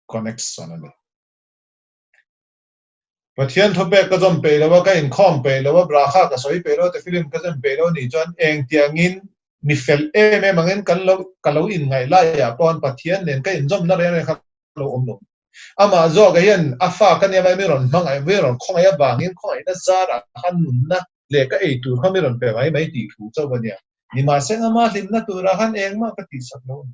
connection a ni. Pathian thupek ka zawm peih lo a, ka inkhawm peih lo a, bracha ka sawi peih lo a, tefillin ka zem peih lo a nih chuan engtiangin mi fel em em angin kan lo ka lo inngaih laiah pawh Pathian nen ka inzawmna reng reng kha lo awm lo. Amah zawkah hian a fa ka nia mai mi rawn hmangaih mi rawn khawngaih avangin khawngaihna zarah khan nunna leh ka ei tur kha mi rawn pe mai mai tih thu chauh a nia. Nimahse ama hlimna turah khan engmah ka tihsak lo a ni.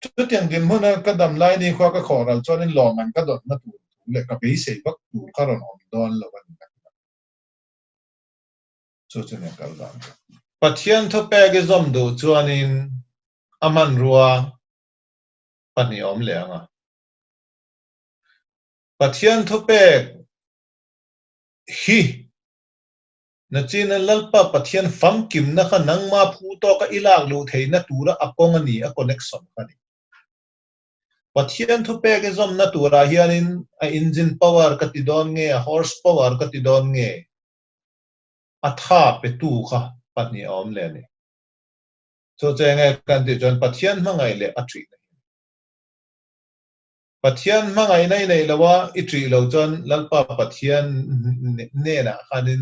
Chutiang dinhmuna ka dam lai ni khua ka khawh ral chuanin lawmman ka dawtna tur thu leh ka beisei vak tur kha rawn awm dawn lo a ni ka ti a. Chu chu nia kal dan chu. Pathian thupek i zawm duh chuanin a hmanrua pahnih a awm leh ang a. Pathian thupek hi Nachina Lalpa Pathian famkimna kha nangma phu tawka i lak luh theihna tura a kawng a ni, a connection kha a ni. Pathian thupek i zawmna turah hianin a engine power ka ti dawn nge, a horse power ka ti dawn nge, a tha petu kha pahnih a awm leh a ni. Chu che nge kan tih chuan Pathian hmangaih leh a ṭihna hi a ni. Pathian hmangaihna i neih lo a, i ṭih lo chuan Lalpa Pathian hnenah khanin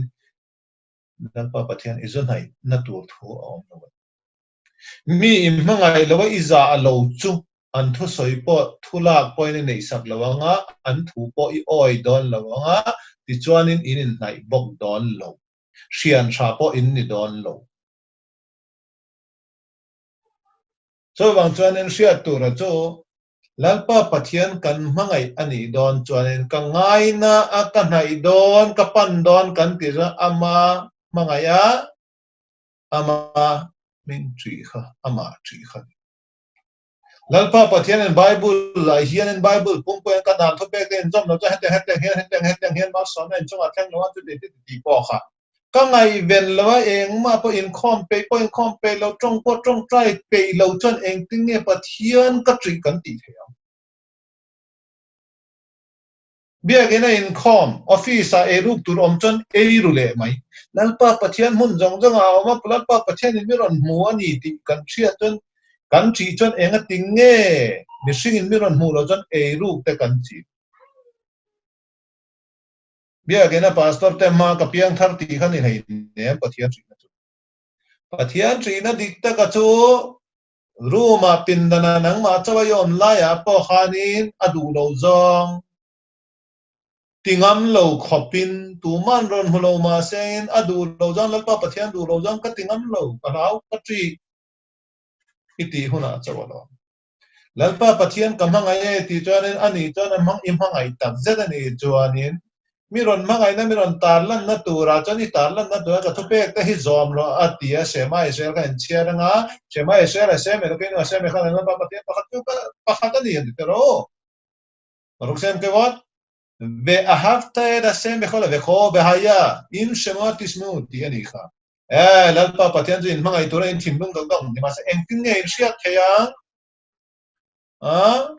Lalpa Pathian i zu hnaihna tur thu a awm lo a ni. Mi i hmangaih lo a, i zah lo chu an thusawi pawh thu lak pawhin i neihsak lo ang a, an thu pawh i awi dawn lo ang a, tichuanin in inhnaih bawk dawn lo. Hrian hra pawh in ni dawn lo. Chuvang chuanin hriat tura chu Lalpa Pathian kan hmangaih a nih dawn chuanin ka ngaina a, ka hnaih dawn, ka pan dawn kan tih chuan ama hmangaih a, ama hming ṭih kha, amah ṭih kha a ni. Lalpa Pathianin Bible ah hianin Bible pumpuiin ka dan thupek te inzawm lo chuan hetiang hetiang hian hetiang hetiang hian malsawmna inchungah thleng lo a chuti chuti tih pawh kha Ka ngaihven lo a, engmah pawh inkhawm peih pawh inkhawm peih lo, tawng pawh tawngtai peih lo chuan engtin nge Pathian ka ṭih kan tih theih ang? Biakinn a inkhawm, office ah eiruk tur awm chuan ei ru leh mai. Lalpa Pathian hmun zawng zawngah a awm a, Lalpa Pathianin mi rawn hmu a ni tih kan hriat chuan kan ṭih chuan enga ti nge mihringin mi rawn hmuh loh chuan eiruk te kan chih. Biakinn a pastor te hma ka piang thar tih kha ni hlei nem Pathian ṭihna chu. Pathian ṭihna dik taka chu Room ah pindan ah nangmah chauh a i awm lai ah pawh khanin a duh lo zawng ti ngam lo khawp in tuman rawn hmu lo mahse in a duh lo zawng Lalpa Pathian duh lo zawng ka ti ngam lo ka hlau ka ṭih i tih hun ah chauh a lawm. Lalpa Pathian ka hmangaih e tih chuanin ani chuan a hmang i hmangaih tak zet a nih chuanin Mi rawn hmangaihna mi rawn tarlanna turah chuan i tarlanna tura ka thupek te hi zawm rawh a ti a, Shema Israel kha in chhiar anga, Shema Israel Hashem Elokeinu Hashem Echad Lalpa Pathian pakhat chu pakhat a ni an ti tawh rawh. Baruch Shem Kevod Ve'ahavta et Hashem bechol levavecha vehaya im shemua tishmeu tih a nih kha. E Lalpa Pathian chu in hmangaih tura in thinlung dawng dawng ni mahse engtin nge in hriat thei ang? A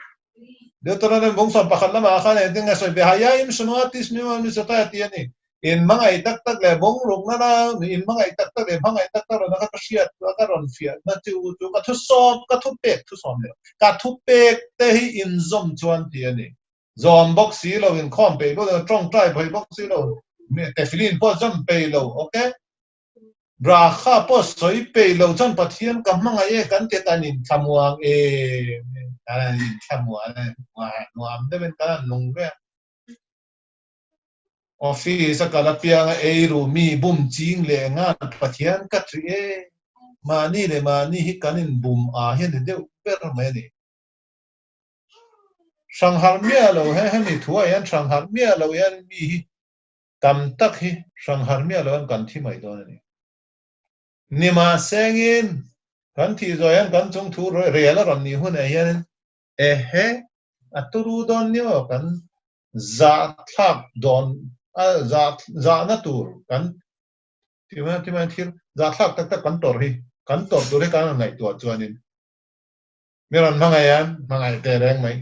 Deuteronomy bung sawm pakhat lamah khan engtin nge sawi Vehaya im shemua tishmeu al mitzvotai a ti a ni. In hmangaih tak tak leh bung rukna la in hmangaih tak tak leh hmangaih tak tak rawhna kha ka hriat a ka rawn fiahna chu chu ka thusawm ka thupek thusawm leh ka thupek te hi in zawm chuan ti a ni. Zawm bawk si lo inkhawm peih bawk lo tawngtai phawi bawk si lo tefilin pawh zawm peih lo ok. Bracha pawh sawi peih lo chuan Pathian ka hmangaih e kan ti a kan inthlamuang em em kan inthlamuan e nuam deuhin kan han nung ve a. Office a kal apianga ei ru mi bum ching leh ngan Pathian ka ṭih e mahni leh mahni hi kan inbum ah hian ni deuh ber mai a ni. Hrangharh miah lo he hemi thuah hian hrangharh miah lo hian mi hi Tam tak hi hrangharh miah lo an kan thi mai dawn a ni. Nimahsengin, kan thih zawh hian kan chung thu rel a rawn nih hunah hianin ehe a turu dawn ni aw kan zahthlak dawn a zahna tur kan ti mai thil zahthlak tak tak kan tawrh hi kan tawrh tur hi kan rawn ngaihtuah chuanin mi rawn hmangaih an hmangaih teh reng mai,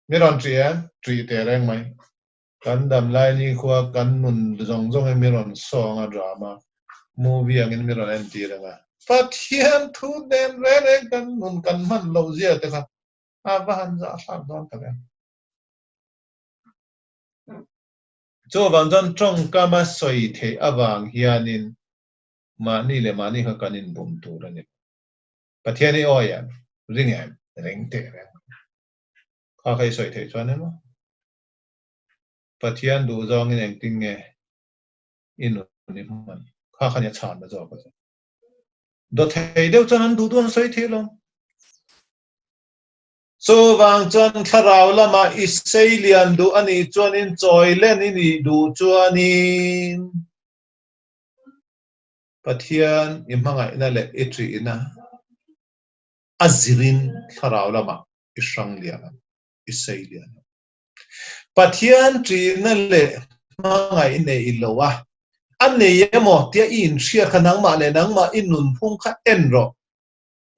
mi rawn ṭih an ṭih teh reng mai. Kan dam lai ni khua kan nun zawng zawng hi mi rawn sawng a drama movie angin mi rawn entir ang a. Pathian thu nen reng reng kan nun kan hman loh zia te kha a va han zahthlak dawn tak em. Chuvang chuan tawngkam a sawi theih avang hianin mahni leh mahni kha kan inbum tur a ni. Pathian i awi em? Ring em? Ring teh reng. Kha kha i sawi theih chuan emaw? Pathian duh zawngin engtin nge i nun i hman? Kha kha nia chhanna zawk a chu. Dawthei deuh chuan an duh duh an sawi thei lo. Chuvang chuan thlarau lamah i sei lian duh a nih chuanin chawi len i nih duh chuanin Pathian i hmangaihna leh i ṭihna a zirin thlarau lamah i hrang lian ang, i sei lian ang. Pathian ṭihna leh hmangaih nei lo a, a nei emaw tia i inhriat kha nangmah leh nangmah i nunphung kha en rawh,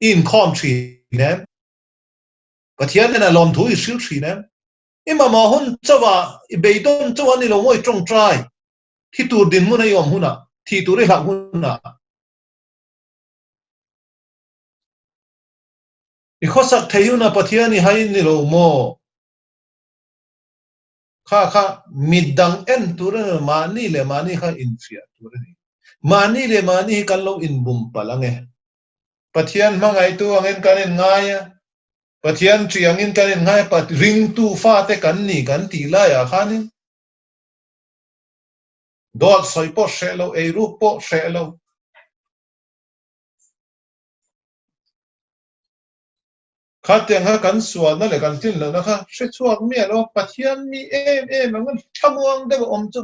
i inkhawm ṭhin em? Pathian hnenah lawmthu i hrilh ṭhin em? I mamawh hun chauhah, i beidawn chauh a ni lo maw i ṭawngṭai? Thi tur dinhmun a i awm hunah, thih tur i hlauh hunah. I khawsak thei hunah Pathian i hai ni lo maw? Kha kha midang en tur a ni lo, mahni leh mahni kha infiah tur a ni. Mahni leh mahni hi kan lo inbum palh ang e. Pathian hmangaihtu angin kan inngai a, Pathian ṭih angin kan inngai a, ringtu fate kan ni kan tih laiah khanin dawt sawi pawh hreh lo, eiruk pawh hreh lo. Khatiang kha kan sualna leh kan tlinlohna kha hre chhuak miah lo a, Pathian mi em em ang a thlamuang deuh a awm chu.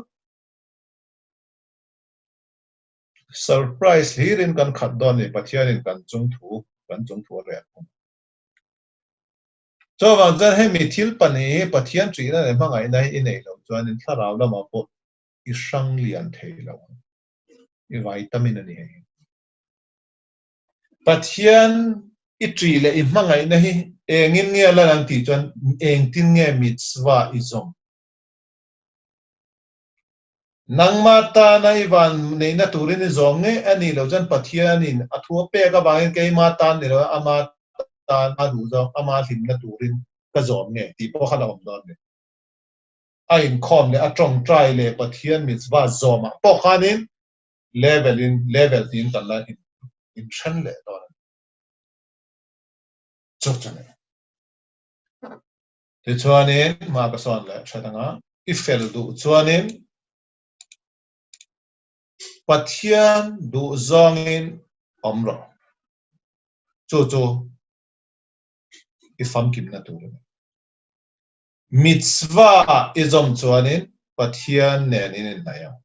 Surprise hlirin kan khat dawn a ni, Pathianin kan chung thu, kan chung thu a rel thung. Chuvang chuan hemi thil pahnih hi Pathian ṭihna leh hmangaihna hi i neih loh chuanin thlarau lamah pawh i hrang lian thei lo ang, i vitamin a ni hei. Pathian i ṭih leh i hmangaihna hi engin nge a lan ang tih chuan engtin nge mitzvah i zawm? Nangmah tana i van neihna turin i zawm ngei a nih loh chuan Pathianin a thu a pek avangin keimah tan ni loin ama tan a duh zawng, ama hlimna turin ka zawm ngei tih pawh kha la awm dawn ni. A inkhawm leh a tawngtai leh Pathian mitzvah zawmah pawh khanin level in level tiin kan la inthen leh dawn a ni. Chu chu ni. Tichuanin hma ka sawn leh hret anga i fel duh chuanin Pathian duh zawngin awm rawh. Chu chu i famkimna tur a ni. Mitzvah i zawm chuanin Pathian nen in inhnaih ang.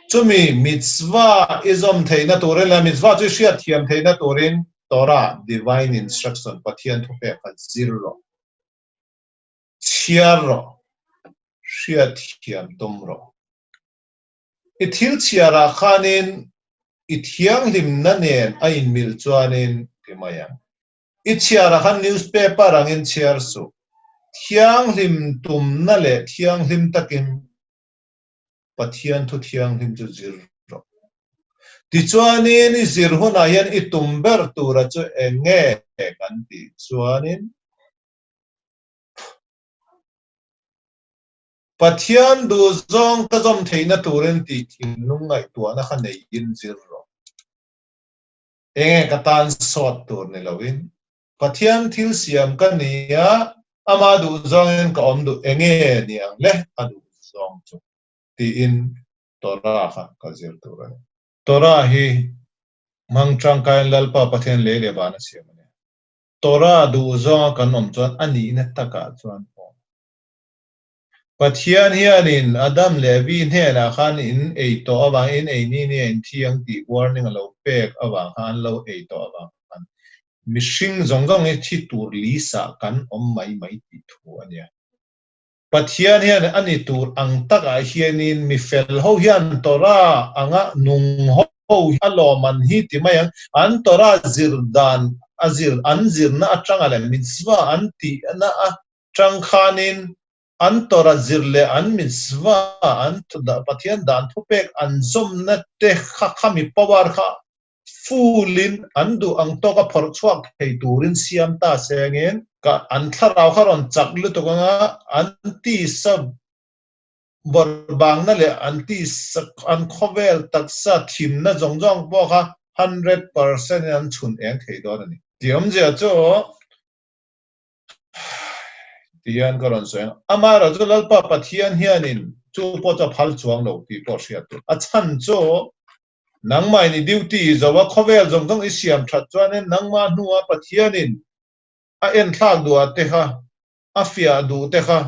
Chumi mitzvah i zawm theihna turin leh mitzvah chu i hriatthiam theihna turin Torah, Divine Instruction, Pathian thupek kha zir rawh, chhiar rawh, hriatthiam tum rawh. I thil chhiarah khanin i thianghlimna nen a inmil chuanin ti mai ang. I chhiarah khan newspaper angin chhiar suh. Thianghlim tumna leh thianghlim takin Pathian thu thianghlim chu zir rawh. Tichuanin i zir hunah hian i tum ber tura chu eng nge kan tih chuanin Pathian duhzawng ka zawm theihna turin tih thinlung ngaihtuahna kha neiin zir rawh. Enge ka tan sawt tur ni loin Pathian thil siam ka ni a, ama duhzawngin ka awm duh enge ni ang le a duhzawng chu tiin Torah kha ka zir tur a ni. Torah hi hmang tangkaiin Lalpa Pathian lei leh van a siam a ni. Torah duhzawnga kan awm chuan a nihna takah chuan awm. Pathian hianin Adam leh Evi hnenah khan in ei tawh avang, in ei ni ni a in thi ang tih warning a lo pek avang khan an lo ei tawh avang khan mihring zawng zawng hi thi tur lisah kan awm mai mai tih thu a nia. Pathian hian a ni tur ang takah hianin mi fel ho hian Torah anga nung ho hi a lawm an hi ti mai ang, an Torah zir dan a zir an zirna atanga leh mitzvah an tihna a Tang khanin an Torah zir leh an mitzvah an Pathian dan thupek an zawmna te kha khami power kha full in an duh ang tawk a phawrh chhuak thei turin siam ta sengin ka an thlarau kha rawn chak lutuk anga an tisa bawrhbangna leh an tisa an khawvel taksa thimna zawng zawng pawh kha 100% in an chhun eng thei dawn a ni. Tih awmzia chu Tihian ka rawn sawi ang. Amaherawh chu Lalpa Pathian hianin chu pawh chu a phal chuang lo tih pawh hriat tur. A chhan chu nangmahin i duty i zo a, khawvel zawng zawng i siam that chuanin nangmah hnua Pathianin a enthlak duh ah te kha, a fiah duh te kha,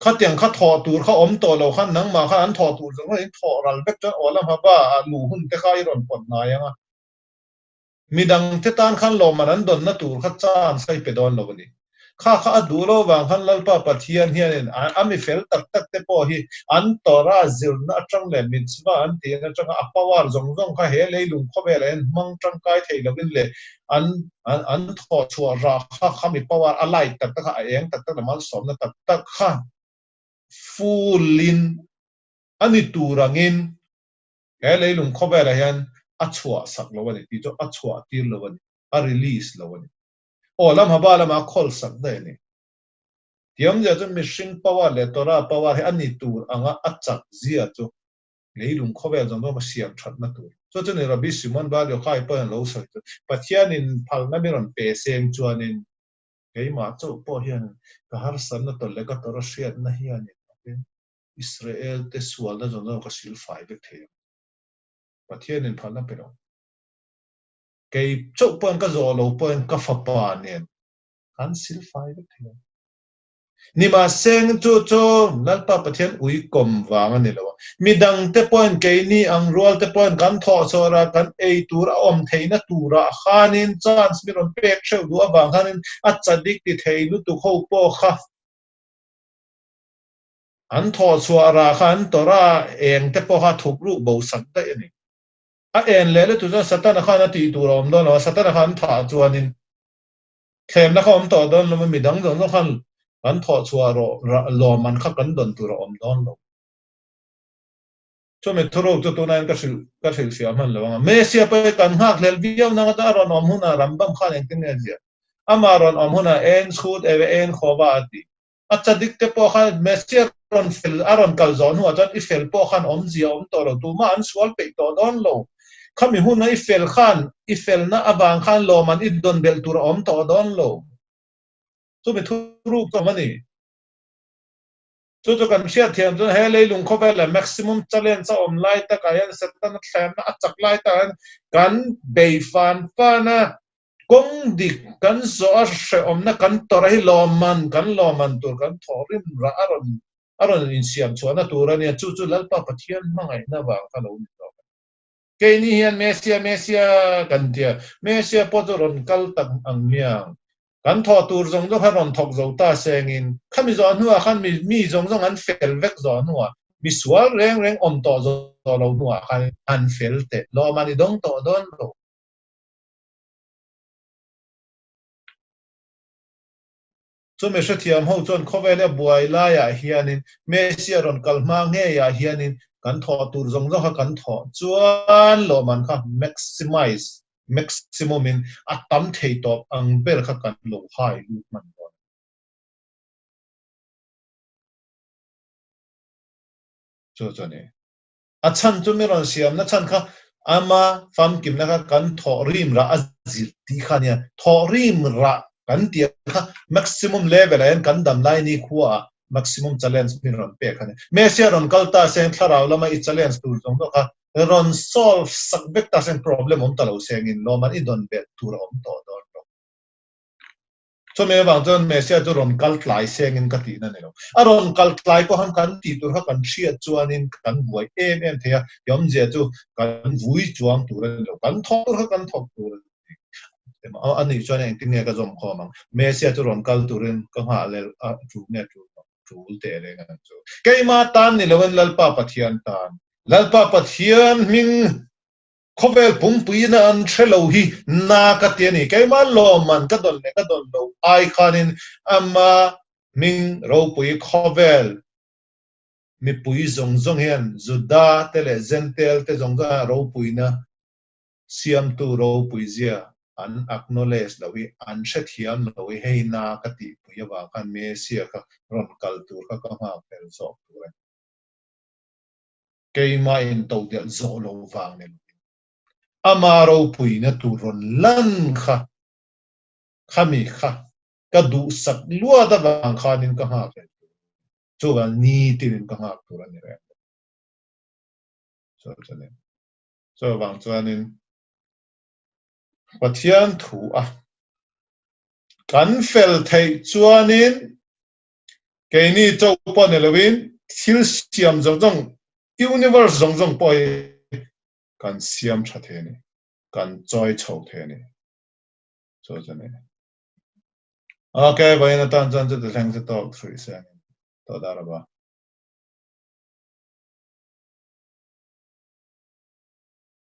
khatiang kha thawh tur kha awm tawh lo khan nangmah khan an thawh tur zawng zawng in thawh ral vek chuan aw lam haba ah luh hun te kha i rawn pawt hnai ang a. Midangte tan khan lawmman an dawnna tur kha chance kha i pe dawn lo a ni. Kha kha a duh lo vang khan Lalpa Pathian hianin a mi fel tak tak te pawh hi an Torah zirna atang leh mitzvah an tihna atanga a power zawng zawng kha he leilung khawvelah hian hmang tangkai thei lovin leh an an thawhchhuah rah kha kha mi power a light tak tak kha a eng tak tak leh malsawmna tak tak kha full in a ni tur angin He leilung khawvelah hian a chhuah sak lo a ni tih chu a chhuah tir lo a ni, a release lo a ni. Aw lam haba lamah a khawl sak daih a ni. Thiamzia chu mihring power leh Torah power hi a ni tur anga a chak zia chu leilung khawvel zawng zawng a siam thatna tur. Chu chu ni Rabbi Shimon Bar Yochai pawhin a lo sawi chu Pathianin phalna mi rawn pe seng chuanin keimah chauh pawh hian ka harsatna tawlh leh ka Torah hriatna hianin Israel te sualna zawng zawng ka sil fai vek thei ang. Pathianin phalna pe lo. Kei chauh pawhin ka zawh lo pawhin ka fapa nen kan sil fai vek thei ang. Nimahseng chu chu Lalpa Pathian uikawm vang a ni lo a. Midang te pawhin keini ang rual te pawhin kan thawh chhuah rah kan ei tur a awm theihna turah khanin chance mi rawn pek hreuh duh avang khanin a chadik ti thei lutuk ho pawh kha An thawh chhuah rah kha an tawrh a, eng te pawh kha thup ruh bo sak daih a ni. A en leh lutuk chuan Satana khan a tih tur a awm dawn lo a, Satana khan an thah chuanin thlemna kha awm tawh dawn lo a, midang zawng zawng khan. Kan thawh chhuah rawh lawmman kha kan dawn tur a awm dawn lo. Chumi thuruk chu tunah hian ka hrilh ka hrilhfiah hman lo ang a. Messia pawh hi kan nghakhlel viau nang ata a rawn awm hunah Rambam khan engtin nge a ziah? Amah rawn awm hunah en chhut eve en khawva a ti. A chadik te pawh khan Messia rawn fel a rawn kal zawh hnuah chuan i fel pawh khan awmzia awm tawh lo, tumah an sual peih tawh dawn lo. Khami huna i fel khan i felna avang khan lawman i dawn belh tur a awm tawh dawn lo. Chumi thuruk chu awm a ni. Chu chu kan hriat thiam chuan he leilung khawvel leh maximum challenge a awm lai takah hian Setana thlemna a chak lai takah hian kan bei fan fan a, kawng dik kan zawh a hrehawmna kan tawrh a hi lawmman kan lawmman tur kan thawh rim rah a rawn a rawn insiam chhuahna tur a nia, chu chu Lalpa Pathian hmangaihna vang kha lo ni tawh. Keini hian Messia Messia kan tia, Messia pawh chu rawn kal tak ang miang. Kan thawh tur zawng zawng kha rawn thawk zo ta sengin, khami zawh hnuah khan mi mi zawng zawng an fel vek zawh hnuah, mi sual reng reng awm tawh zawh lo hnuah khan an fel teh lawm an i dawng tawh dawn lo. Chumi hrethiam ho chuan khawvela buai laiah hianin Messia rawn kal hma ngeiah hianin kan thawh tur zawng zawng kha kan thawh chuan lawmman kha maximize, maximum, in a tam thei tawp ang ber kha kan lo hai lut hman dawn a ni. Chu chu a ni. A chhan chu mi rawn siamna chhan kha ama famkimna kha kan thawh rim rah a zir tih kha a nia. Thawh rim rah kan tih kha maximum level ah hian kan dam lai ni khua ah maximum challenge mi rawn pek a ni. Messia rawn kal ta seng thlarau lama i challenge tur zawng zawng kha rawn solve sak vek ta seng problem awm ta lo sengin lawman i dawn belh tur a awm tawh dawn lo. Chumi avang chuan Messia chu rawn kal tlai sengin ka tihna ni lo. A rawn kal tlai pawh khan kan tih tur kha kan hriat chuanin kan buai em em thei a, i awmzia chu kan vui chuang tur a ni lo, kan thawk tur kha kan thawk tur a ni. A nih chuan engtin nge ka zawm khawm ang? Messia chu rawn kal turin ka nghah lel a tul nge tul lo? Tul teh reng ang chu. Keimah tan ni loin Lalpa Pathian tan. Lalpa Pathian hming Khawvel pumpuiin an hre lo hi na ka ti a ni. Keimah lawmman ka dawn leh ka dawn lo ai khanin ama hming ropui khawvel mipui zawng zawng hian Juda te leh Jentail te zawng zawng hian ropuina siamtu ropui zia an acknowledge lo hi an hrethiam lo hi hei na ka tihpui avang khan Messia kha rawn kal tur kha ka nghak fel zawk tur a ni. Keimah in to delh zawh lo vang ni lovin ama ropuina tur rawn lan kha khami kha ka duhsak luat avang khanin ka nghak reng tur a ni. Chuvang nitin in ka nghak tur a ni reng lo. Chuvang chuanin Pathian thu a kan fel theih chuanin Keini chauh pawh ni loin thil siam zawng zawng, universe zawng zawng pawh hi kan siam tha thei a ni, kan chawi chho thei a ni. Chu chu a ni. Ok, vawiin atan chuan chuti thleng chu tawk thrih se a ni. Tawh dar a ba.